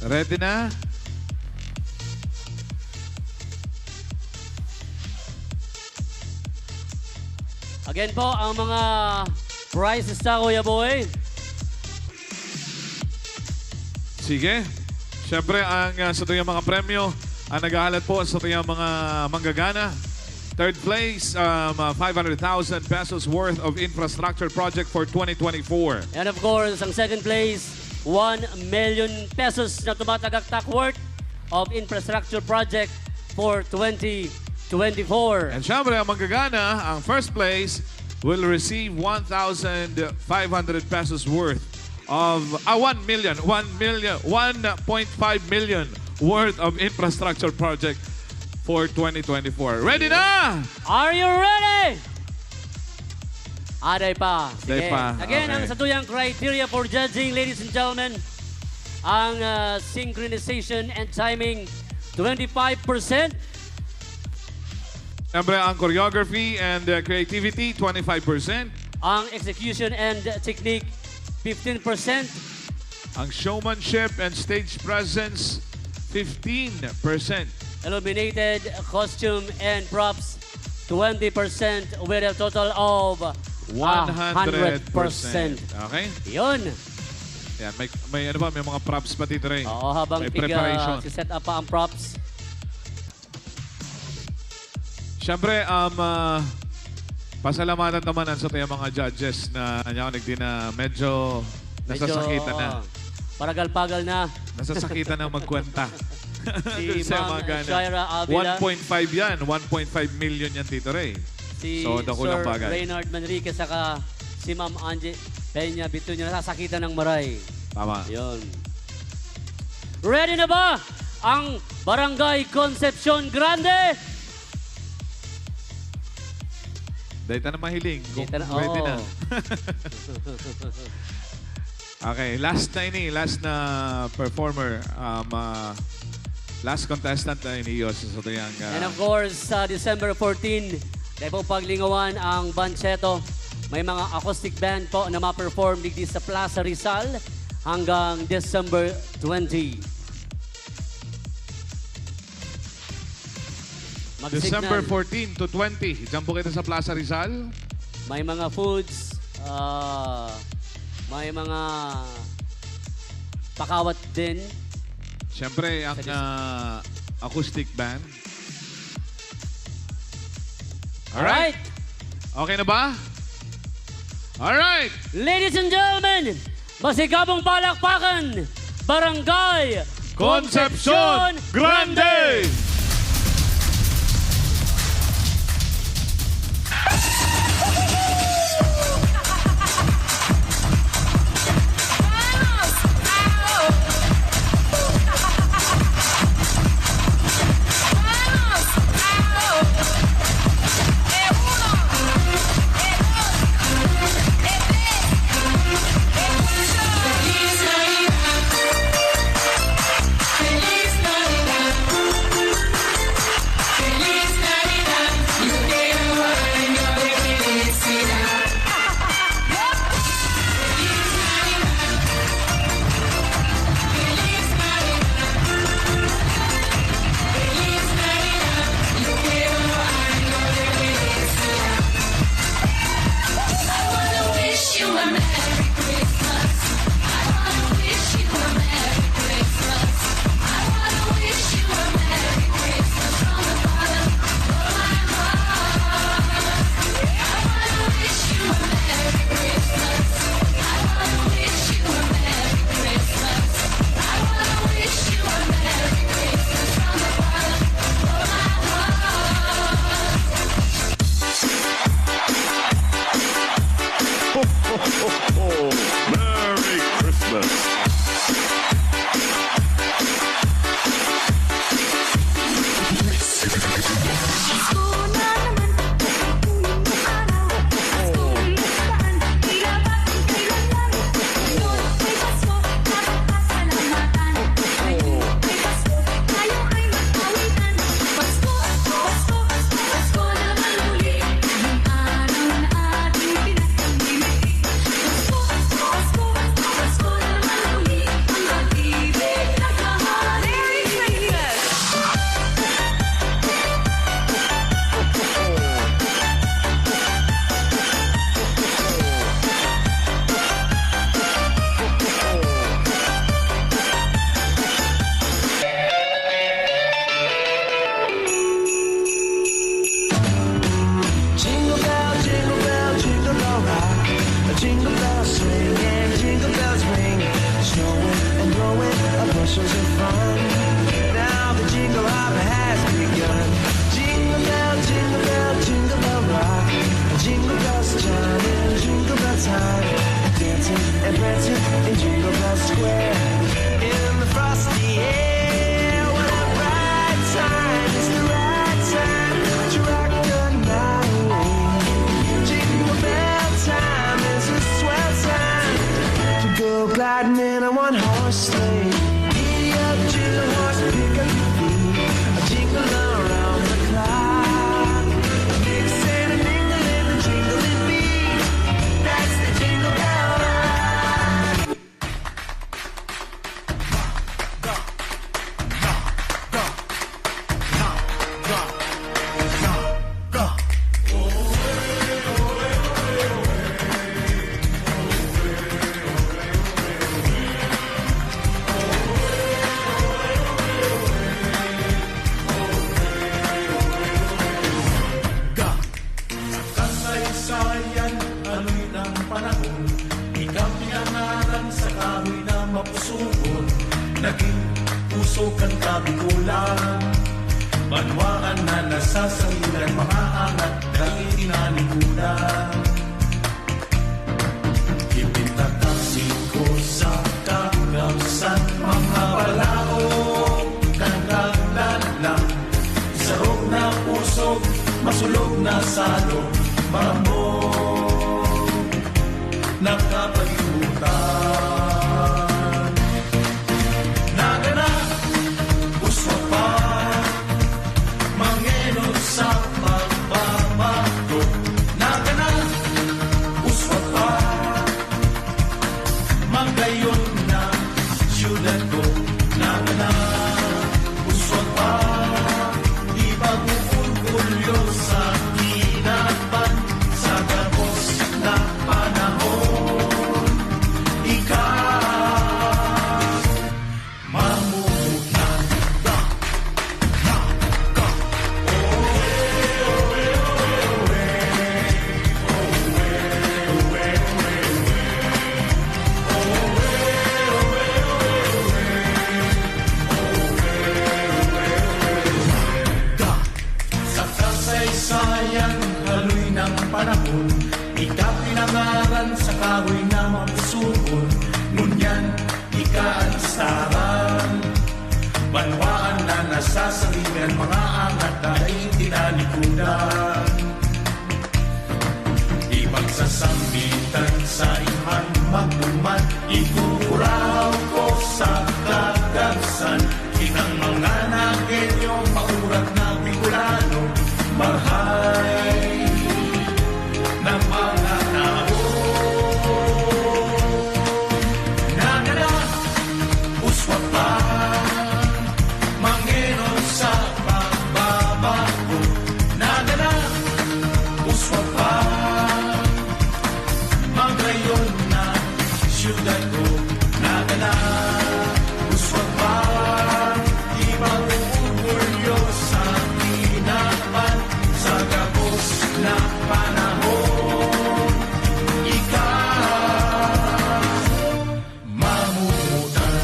Ready na? Again po, ang mga prizes ta, Kuya Boy. Sige. Siyempre, ang, ah, satuyang mga premyo, ang naghahalat po satuyang mga manggagana. Third place, um, ah, five hundred thousand pesos worth of infrastructure project for twenty twenty-four. And of course, ang second place, one million pesos na tumatagaktak worth of infrastructure project for twenty twenty-four. And syempre, ang manggagana, ang first place, will receive one thousand five hundred pesos worth of, ah, one million, one million, one point five million worth of infrastructure project for twenty twenty-four. Ready na? Are you ready? Aday pa. Sige. Aday pa. Again, ang Okay. satuyang criteria for judging, ladies and gentlemen, ang, ah, synchronization and timing, twenty-five percent. Siyempre, ang choreography and, uh, creativity, twenty-five percent. Ang execution and technique, fifteen percent. Ang showmanship and stage presence, fifteen percent. Illuminated costume and props, twenty percent, with a total of One hundred percent. a hundred percent. Okay? Yun. Yan, may, may ano ba? May mga props pa, Tito Ray. Oo, habang May pig-, ah, preparation. si-set up pa ang props. Siyempre, um, ah, pasalamatan ta man an satuyang mga judges na, ano, nagdi na medyo Medyo, nasasakitan na. ah, paragal-pagal na. Nasasakitan na magkwenta. Si Sa Ma'am mga gana. Shaira Avila. One point five yan. One point five million yan, Tito Ray. Si So, dakulang Sir bagay. Reynard Manrique saka si Ma'am Angie Peña Bitunyo nasasakitan ng maray. Tama. Yun. Ready na ba ang Barangay Concepcion Grande? Dahil ta na mahiling kung Dahil ta na, ready na. oo. Okay, last na ini, last na performer, um, ah, last contestant na ini, iyo, sa satuyang, ah, And of course, sa December fourteen, dai po paglingawan ang Bancheto. May mga acoustic band po na ma-perform digdi sa Plaza Rizal hanggang December twenty. Mag-signal. December fourteen to twenty, diyan po kita sa Plaza Rizal. May mga foods, ah, may mga pakawat din. Siyempre, ang, Sa dis- ah, acoustic band. Alright. Alright. Okay na ba? Alright. Ladies and gentlemen, masigabong palakpakan, Barangay Concepcion Concepcion Grande! Grande! Shows of fun. Now the jingle hop has begun. Jingle bell, jingle bell, jingle bell rock. Jingle bells chiming, jingle bell time. Dancing and prancing in Jingle Bell Square. In the frosty air, what a bright time. It's the right time to rock the night away. Jingle bell time is a swell time to go gliding in a one-horse sleigh. Giddy up, jingle horse, pick up your feet. A jingle around the clock. Mix and a mingle in the jingling beat. That's the Jingle Bell Ride. Kasaysayan, haloy ng panahon, ika pinangalan sa kahoy na mapusugon. Naging pusog kan Kabikolan, banwaan na nasasangilan, mga angat dai tinanikudan. Ipintatasig ko sa kakabsan, mga balaog kan kaglalang. Sarog na pusog, masulog na salog, marambog na kapalibutan. Nagana, uswag pa, mangenon sa pagbabago. Nagana, uswag pa, magayon na siyudad ko. Nagana, uswag pa, di pag-uorgulyo sa kinaban, sa gabos na panahon. Ika, mamumutan. Sa kasaysayan, haloy ng panahon, ika pinangaran sa kahoy na mapusugon. Ngunyan, ika an staran. Banwaan na nasasaringan, mga angat na dai tinanikudan. Ipagsasambitan sa iman magduman, ikukurahaw ko sa kagabsan. Kitang mga Nagueño, maurat na Bicolano, marhay na mga tao. Nagana, uswag pa, mangenon sa pagbabago. Nagana, uswag pa, magayon na siyudad ko. Nagana, uswag pa, di mag-uorgulyo sa kinaban, sa gabos na panahon. Ika, mamumutan.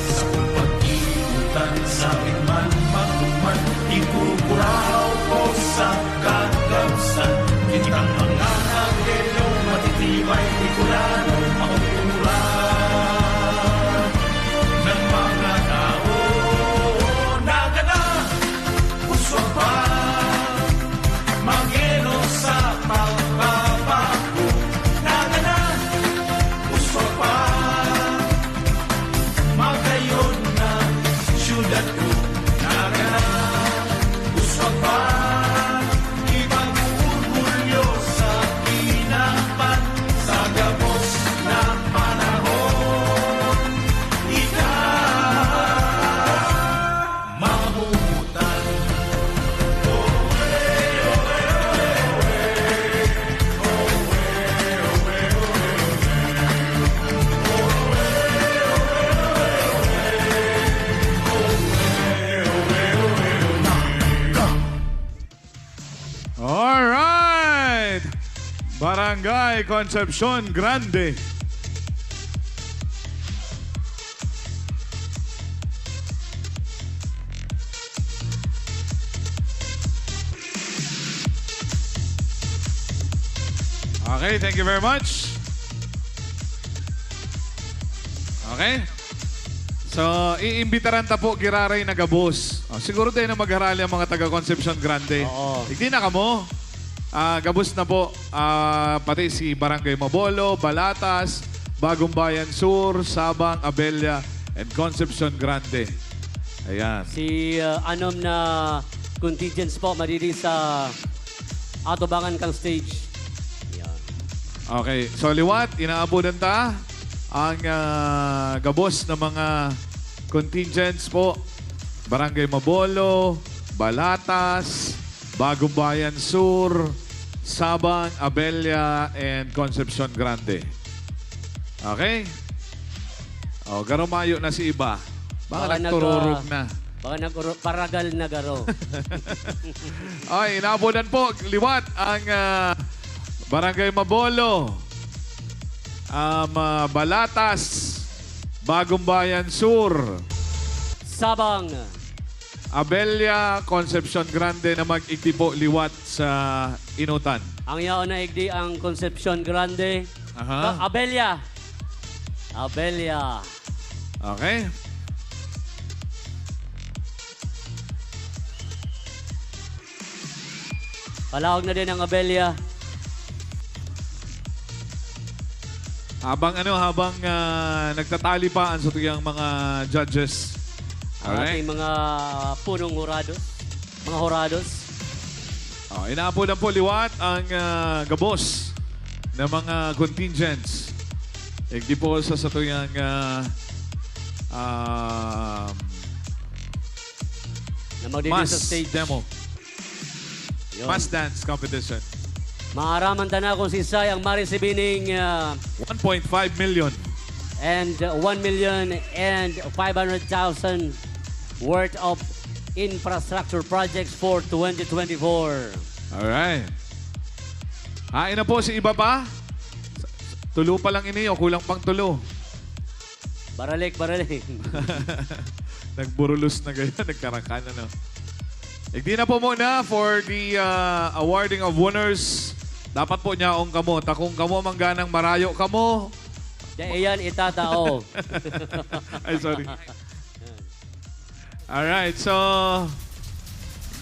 Sa pag-iitan, sa man magduman, ikukurahaw ko sa kagabsan. Kitang mga Nagueño, matitibay, Bicolano, mauuran ng mga tao. Nagana, uswag pa, mangenon sa pagbabago. Nagana, uswag pa, magayon na siyudad ko. Nagana, uswag pa, di mag-uorgulyo sa kinaban, sa gabos na panahon. Ika, mamumutan. Alright! Barangay Concepcion Grande. Okay, thank you very much. Okay. So, iimbitaran ta po giraray na gabos. Oh, siguro din na magharali ang mga taga Concepcion Grande. Oo. Igdi na kamo. Ah, gabos na po. Ah, pati si Barangay Mabolo, Balatas, Bagong Bayan Sur, Sabang, Abella, and Concepcion Grande. Ayan. Si, ah, anom na contingents po madidi sa atubangan kang stage. Ayan. Okay. So, liwat, inaabudan ta ang, ah, gabos na mga contingents po. Barangay Mabolo, Balatas, Bagong Bayan Sur, Sabang, Abella, and Concepcion Grande. Okay? Oh, garo mayo na si iba. Baka Baka nag, nagtururog ah, na. baka nag-uro-, paragal na garo. Ay, inaabudan po, liwat ang, ah, Barangay Mabolo, um, ah, Balatas, Bagong Bayan Sur, Sabang. Abella, Concepcion Grande na mag-igdi po liwat sa Inutan. Ang yaon na igdi ang Concepcion Grande. Aha. Ah, Abella. Abella. Okay. Palawag na din ang Abella. Habang ano, habang, ah, nagtatali pa ang satuyang mga judges. Ang Alright. ating mga punong hurados. Mga hurados. Oh, inaapo lang po liwat ang, ah, gabos ng mga contingents. Igdi po sa satuyang, ah, um, Na magdidin sa mass stage. demo. Yun. Mass dance competition. Maaraman ta na kung siisay ang maresibi ning, ah, One point five million. and, uh, one million and five hundred thousand worth of infrastructure projects for twenty twenty-four. Alright. Hain na po si iba pa? Tulo pa lang ini, o kulang pang tulo. Baralik, baralik. Nagburulos na ganyan, nagkarakan, ano. Igdi na po muna for the, ah, awarding of winners. Dapat po nyaong kamo. Ta kung kamo mangganang marayo kamo. Di, iyan itatao. Ay, sorry. Alright, so,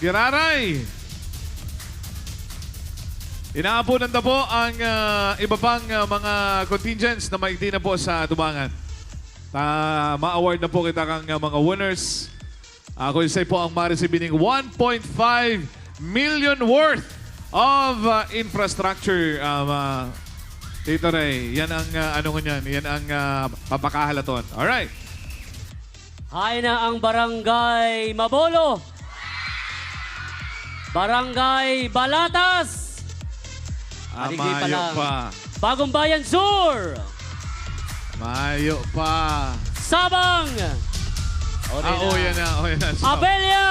giraray. Inaabutan na po ang, ah, iba pang, ah, mga contingents na maigdi na po sa atubangan. Ta, ma-award na po kita kang, ah, mga winners. Ako isay po ang maresibi ning one point five million worth of, ah, infrastructure, ah, ma-, Tito Ray. Yan ang, ah, ano ngunyan. Yan ang, ah, papakahalaton. Alright. Hain na ang Barangay Mabolo. Barangay Balatas. Ah, Adigdi pa mayo lang. pa. Bagong Bayan Sur. Mayo pa. Sabang. O, Ah, na. oh, yan na. Oh, yan na. Abella.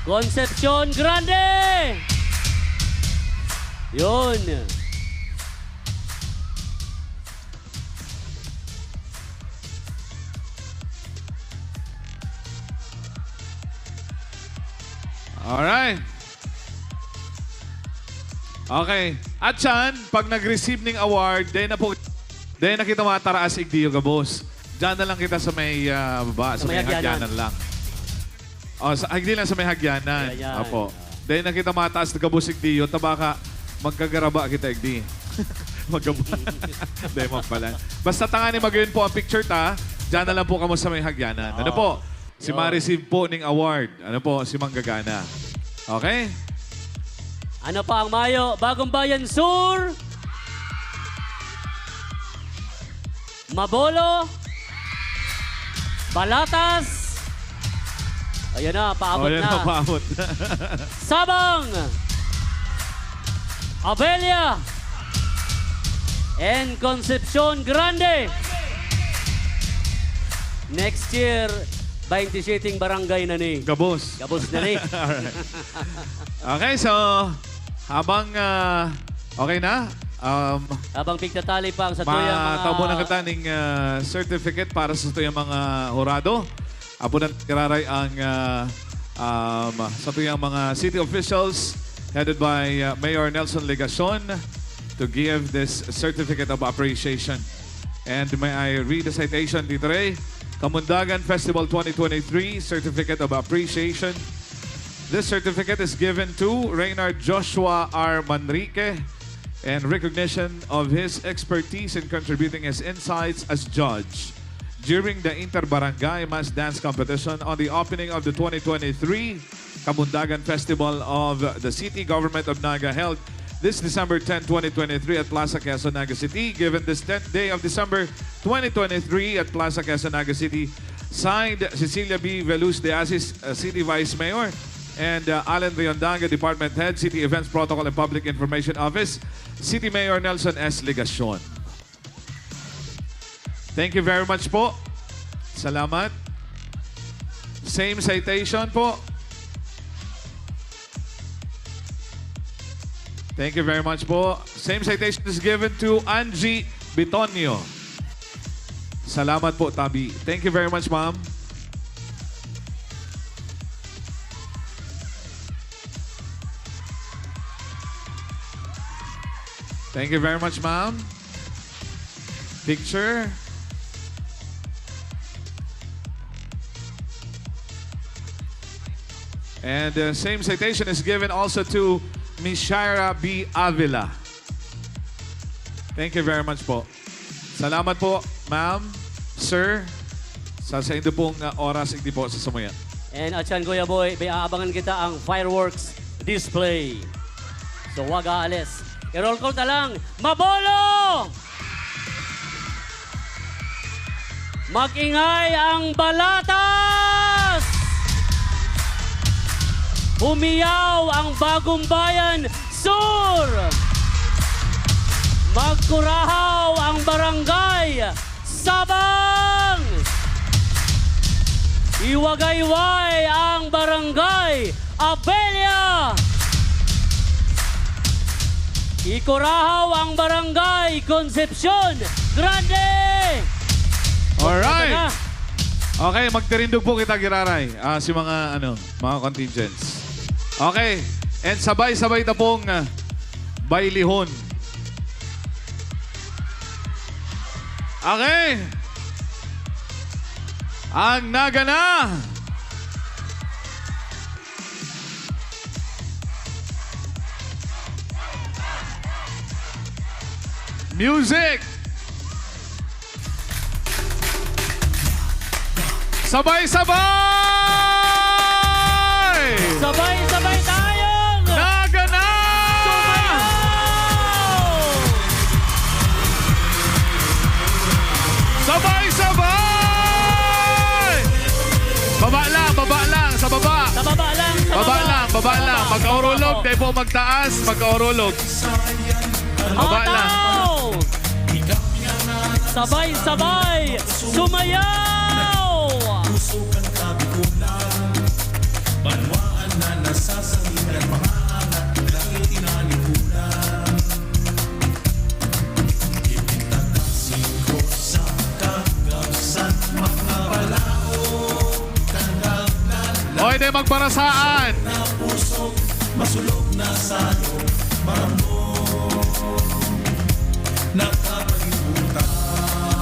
Concepcion Grande. Yun. Alright. Okay. At siyan, pag nag-receive ning award, dahil na po, dahil na kita mataraas, igdiyo gabos. Diyan na lang kita sa may, ah, baba, sa Sa may may hagyanan. hagyanan lang. Oh, sa, ay, di lang sa may hagyanan. Ayan, yan. Opo. Dahil na kita mataas na gabos, igdiyo, tabaka magkagaraba kita, igdi. Magkab-, Hindi, man pala. Basta tangani, magayon po ang picture ta. Diyan na lang po kamo sa may hagyanan. Ano Oo. po? Si Yun. ma-receive po ning award. Ano po? Si Manggagana. Okay? Ano pa ang mayo? Bagong Bayan Sur. Mabolo. Balatas. Ayan na, paabot Oh, yan na. na, paabot. Sabang. Abella. And Concepcion Grande. Next year, baynte siyete barangay na ni. Gabos. Gabos na ni. Alright. Okay, so, habang, ah, okay na, um, Habang pigtatali pa ang satuyang mga matao muna kita ning, ah, certificate para sa satuyang mga hurado. Apo na giraray ang, ah, um, satuyang mga city officials headed by, uh, Mayor Nelson Legacion, to give this certificate of appreciation. And may I read the citation, Tito Ray? Kamundagan Festival twenty twenty-three Certificate of Appreciation. This certificate is given to Reynard Joshua R. Manrique in recognition of his expertise in contributing his insights as judge during the Inter-Barangay Mass Dance Competition on the opening of the twenty twenty-three Kamundagan Festival of the City Government of Naga, held this December ten, twenty twenty-three at Plaza Quezon, Naga City, given this tenth day of December twenty twenty-three at Plaza Quezon, Naga City. Signed, Cecilia B. Veluz de Asis, uh, City Vice Mayor, and, uh, Alan Riondaga, Department Head, City Events, Protocol, and Public Information Office, City Mayor Nelson S. Legacion. Thank you very much po. Salamat. Same citation po. Thank you very much po. Same citation is given to Angie Bitonio. Salamat po, Tabi. Thank you very much, ma'am. Thank you very much, ma'am. Picture. And, uh, same citation is given also to Miss Shaira B. Avila. Thank you very much po. Salamat po, ma'am, sir, sa saindo pong, uh, oras, igdi po sa samuya. And, atyan, Kuya Boy, may aabangan kita ang fireworks display. So, wag aalis. I-roll call ta lang. Mabolo! Mag-ingay ang balatas! Humiyaw ang Bagong Bayan Sur! Magkurahaw ang barangay Sabang! Iwagayway ang barangay Abella! Ikurahaw ang barangay Concepcion Grande! Alright. Ito na. Okay, magtirindog po kita, giraray. Ah, si mga, ano, mga contingents. Okay, and sabay-sabay ta pong, ah, bailihon. Okay. Ang Naga na! Music! Sabay-sabay! Sabay-sabay tayong Naga na! Sumayaw! Sabay-sabay! Baba lang, baba lang, sa baba. Sa baba lang, sa Baba baba. lang, baba Sa lang. baba, sa baba Magkaurulog, po. di po magtaas, magkaurulog. Baba lang. Ataw! Sabay-sabay, sumayaw! Puso kan kabikulan, banwaan na nasasangitan, mga anak dahil tinalikuran. Oy, di magbarasaan.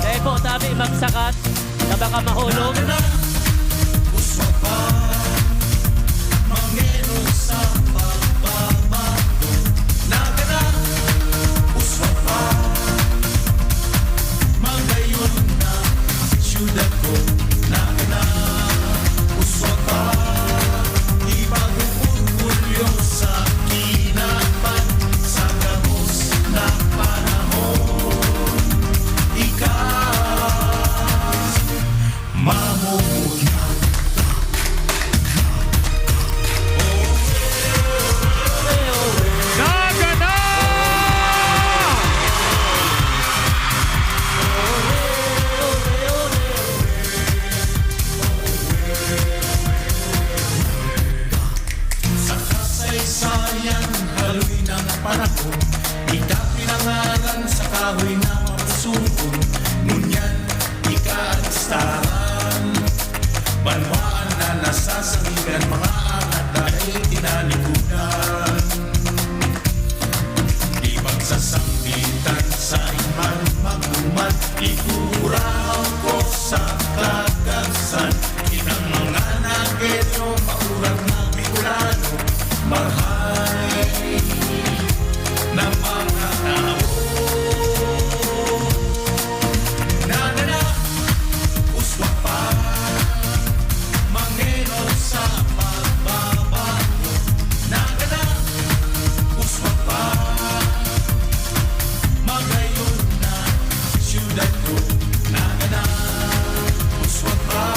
Dai po tabi magsakat na baka mahulog. Ikuraw ko sa kagasan, kitang mga Nagueño, paurat na Bicolano, marhay na mga tao. Nagana, uswa pa, mangeno sa pagbabago. Nagana, uswa pa, magayon na siyudad ko. Nagana, uswa pa,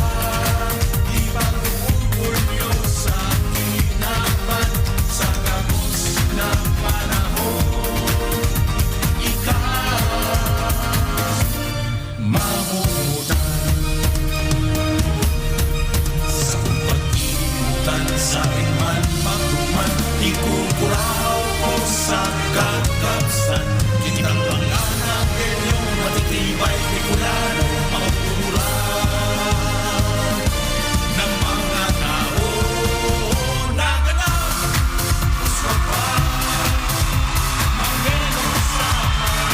ipag-uukol niyo sa kinaban, sa gabos na panahon. Ika, mamomotan. Sa pagkikitan, sa iman magduman, ikukuraw ko sa kakabsan. Kitang panganak ninyo, matitibay, Bicolano, mauuran ng mga tao. Nagana, uswa pa, mangeno sa mga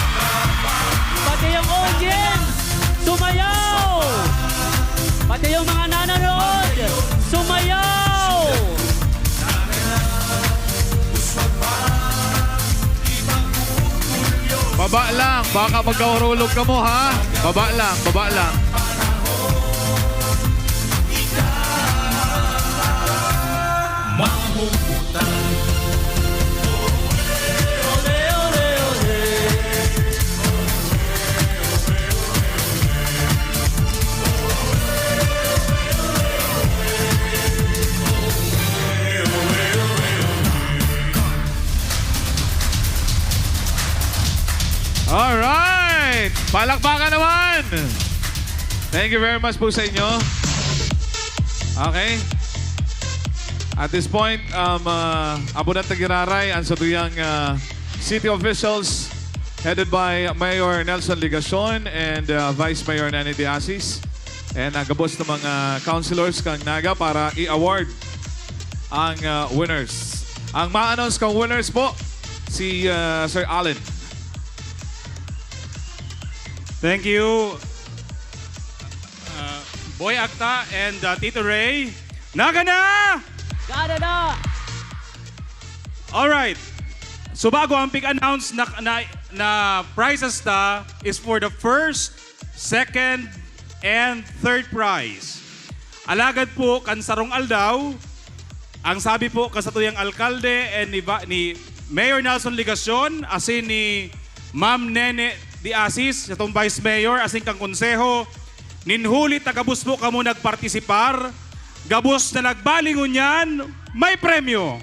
Pati yung audience, sumayaw! Pati yung mga nanonood, sumayaw! Baba lang, baka magkahurulog ka mo, ha? Baba lang, baba lang. Alright! Palakpakan naman! Thank you very much po sa inyo. Okay. At this point, um, uh, abo na tagiraray ang satuyang uh, city officials headed by Mayor Nelson Legacion and uh, Vice Mayor Nene De Asis. And ang gabos ng mga councilors kang Naga para i-award ang uh, winners. Ang ma-announce kang winners po, si uh, Sir Allen. Thank you, uh, Boy Agta and uh, Tito Ray. Naga na! Gana na! Alright. So bago ang pig-announce na, na, na prizes ta is for the first, second, and third prize. Alagad po, kan sarong aldaw, ang sabi po kan satuyang alkalde and ni, ni Mayor Nelson Legacion, asin ni Ma'am Nene De Asis, satong Vice Mayor, asin kan Konseho, nin huli ta gabos po kamo nagpartisipar, gabos na nagbali ngunyan, may premyo.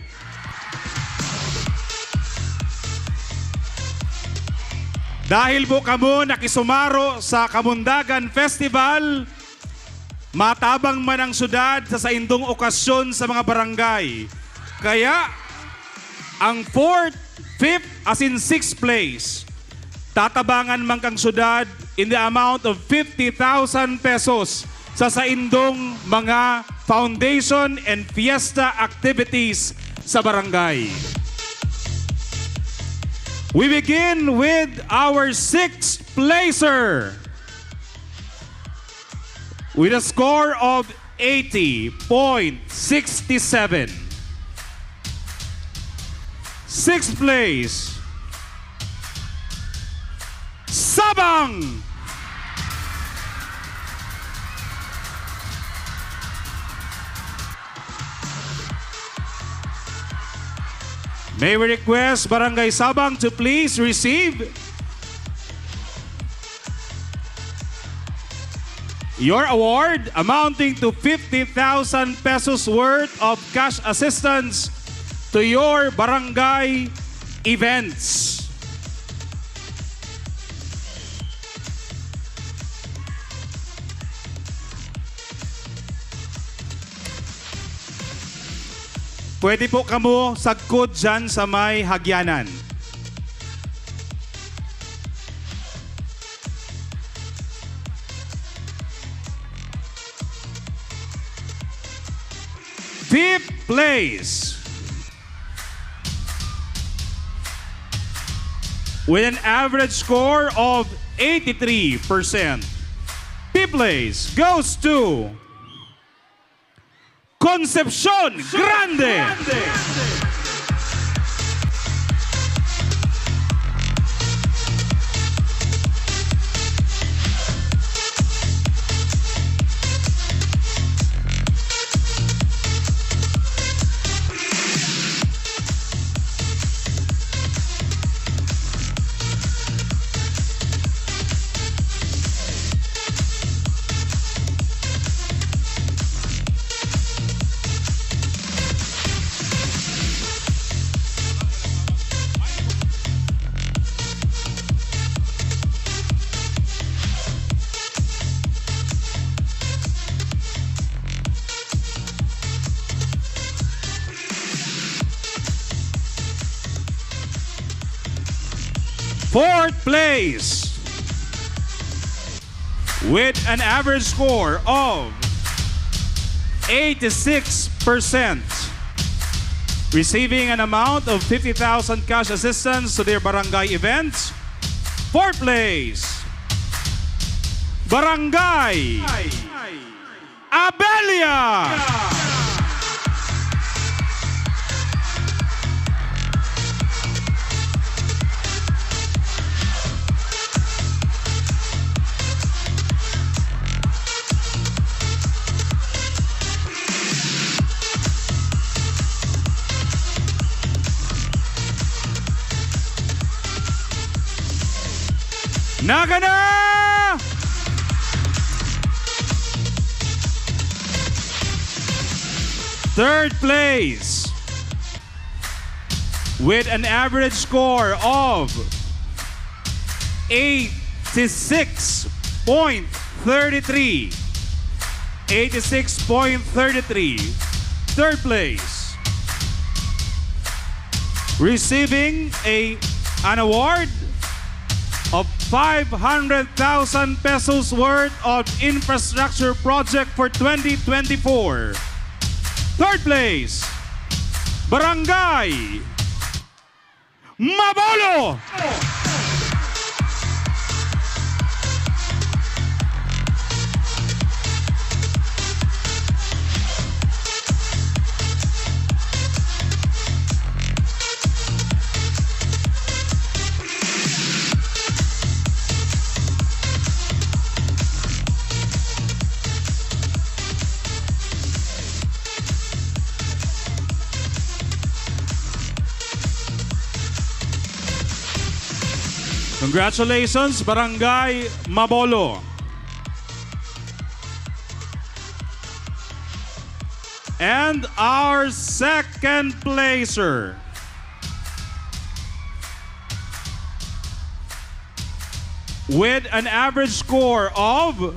Dahil po kamo nakisumaro sa Kamundagan Festival, matabang man ang syudad sa saindong okasyon sa mga barangay. Kaya, ang fourth, fifth, asin sixth place, tatabangan man kang syudad in the amount of fifty thousand pesos sa saindong mga foundation and fiesta activities sa barangay. We begin with our sixth placer with a score of eighty point six seven. Sixth place, Sabang! May we request Barangay Sabang to please receive your award amounting to fifty thousand pesos worth of cash assistance to your barangay events. Pwede po kamo sagkod dyan sa may hagyanan. Fifth place, with an average score of eighty-three percent. Fifth place goes to Concepcion Grande. Fourth place, with an average score of eighty-six percent, receiving an amount of fifty thousand cash assistance to their barangay events. Fourth place, Barangay Abella. Nagana! Third place, with an average score of eighty-six point thirty-three. Eighty-six point thirty-three. Third place, receiving a, an award of five hundred thousand pesos worth of infrastructure project for twenty twenty-four. Third place, Barangay Mabolo! Congratulations, Barangay Mabolo. And our second placer, with an average score of,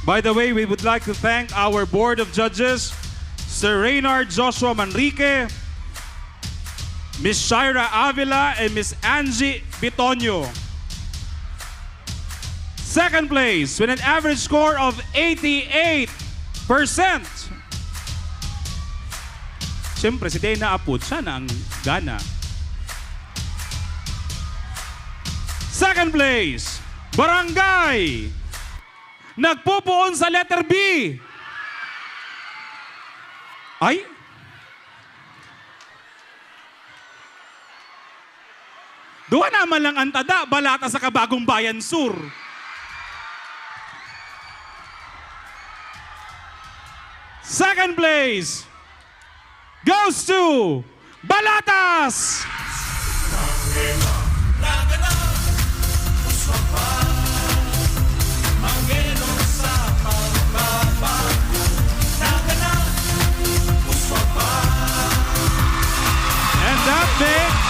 by the way, we would like to thank our Board of Judges, Sir Reynard Joshua Manrique, Miss Shaira Avila, and Miss Angie Bitonio. Second place, with an average score of eighty-eight percent. Siyempre, si Dena Apod, siya na ang gana. Second place, Barangay Nagpupuon sa letter B. Ay? Duwa naman lang ang tada, Balata saka Bagong Bayan Sur. Second place goes to Balatas! And that makes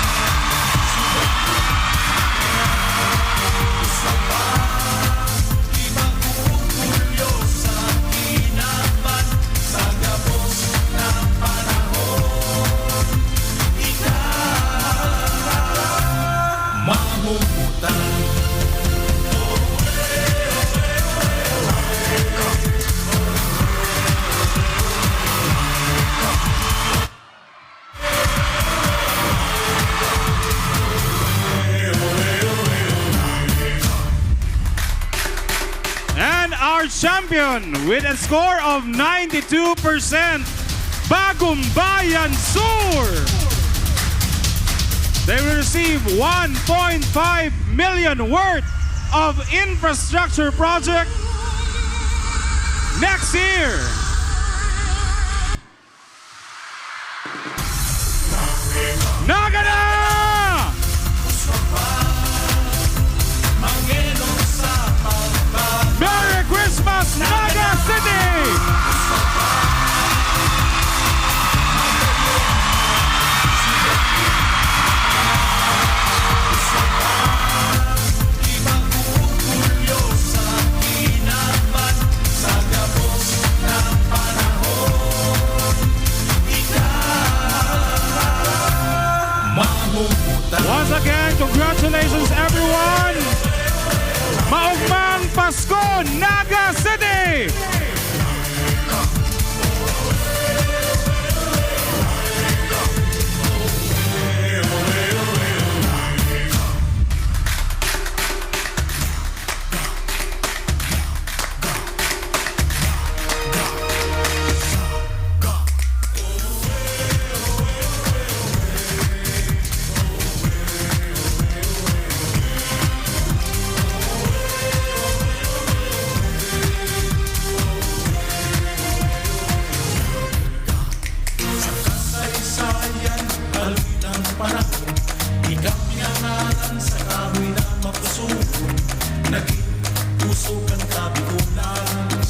our champion with a score of ninety-two percent, Bagumbayan Sur. They will receive one point five million worth of infrastructure project next year. Naga na! Merry Christmas, Naga City! Once again, congratulations, everyone! Maugmang Pasko, Naga City!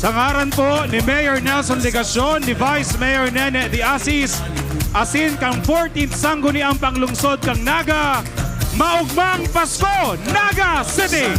Sa ngaran po ni Mayor Nelson Legacion, ni Vice Mayor Nene de Asis, asin kan fourteenth Sangguniang Panglungsod kan Naga, maugmang Pasko, Naga City!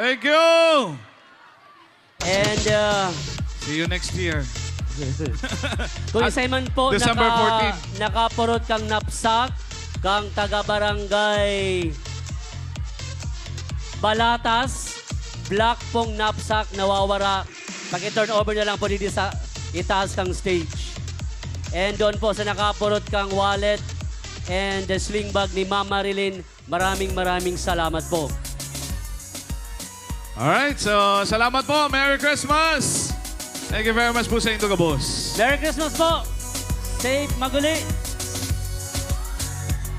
Thank you! And uh, See you next year. kung At isay man po December naka, fourteen. nakapurot kang napsak, kang taga-barangay Balatas, black pong napsak nawawara. Pag-turn over na lang po dito sa itaas kang stage. And doon po sa nakapurot kang wallet and the sling bag ni Ma'am Marilyn, maraming maraming salamat po. Alright, so salamat po. Merry Christmas! Thank you very much po sa indo gabos. Merry Christmas po! Safe maguli!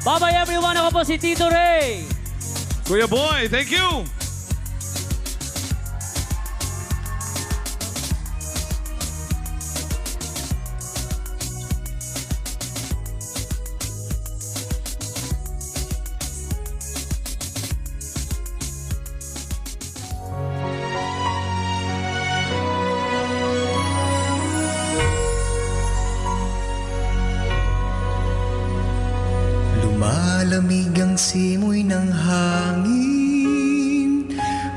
Bye-bye everyone! Ako po si Tito Ray! Kuya Boy, thank you! Lumalamig ang simoy ng hangin,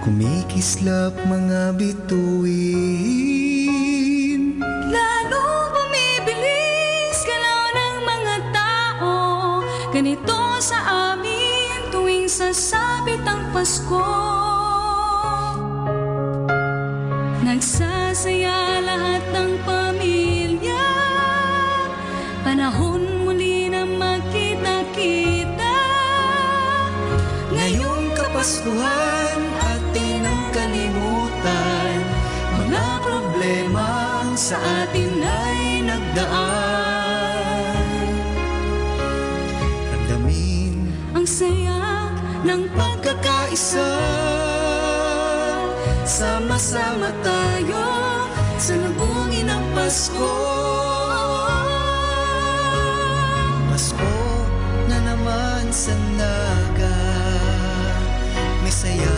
kumikislap mga bituin. Lalong bumibilis galaw ng mga tao, ganito sa amin tuwing sasapit ang Pasko. Nagsasaya lahat ng pamilya, panahon muli na magkita-kita. Ngayong Kapaskuhan, atin nang kalimutan mga problemang sa atin ay nagdaan. Ramdamin ang saya ng pagkakaisa. Sama-sama tayo sa lubungin ng Pasko. Pasko na naman sa Naga. May saya